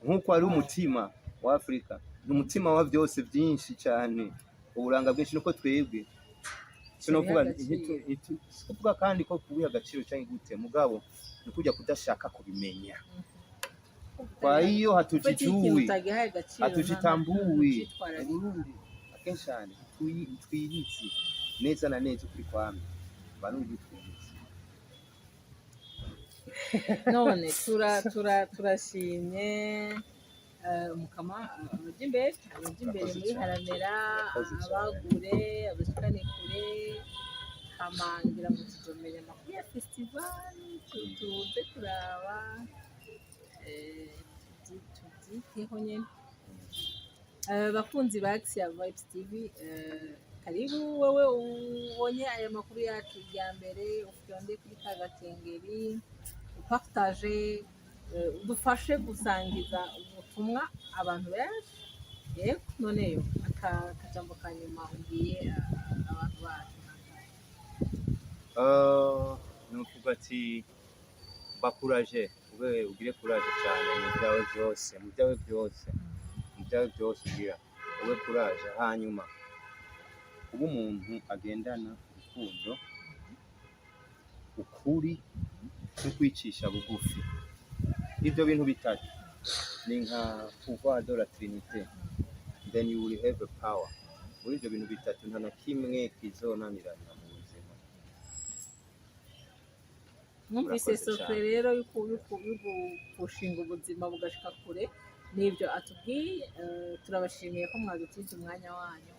nk'uko ari umutima wa Afrika, ni umutima wa byose byinshi cyane, uburanga bwinshi. Nuko twebwe sinovuga sikuvuga kandi ko kubiha agaciro cyangwa gute, mugabo ni kujya kudashaka kubimenya. Kwa hiyo hatujijui, hatujitambui. Burundi akenshi cyane twiyizi neza na neza ukuri kwame, Barundi twiyizi. None turashimye Mukama abajya imbere, abajya imbere Murakoze muri cyane. Haramera. Murakoze cyane. Abagure, abashikane kure. Hama ngira ngo tuzomenya amakuru ya festival, tuze kuraba, tubyiteho nyene. Bakunzi ba Axia Vibes TV, karibu wewe ubonye aya makuru yacu ya mbere, ufyonde kuri ka gakengeri, upartage, udufashe gusangiza ubutumwa abantu benshi. Yego, noneyo aka kajambo ka nyuma ubwiye abantu bacu? Nukuvuga ati bakuraje, ube ugire courage cyane mu byawe byose, mu byawe byose, mu byawe byose ugira ube courage. Hanyuma kuba umuntu agendana urukundo, ukuri no kwicisha bugufi, ibyo bintu bitatu ni nka pouvoir de la trinité, then you will have a power. Muri ibyo bintu bitatu nta na kimwe kizonanirana mu buzima. Mwumvise Urakoze secret cyane. rero y'ugupushinga ubuzima bugashika kure, nibyo atubwiye. Turabashimiye ko mwadutije umwanya wanyu.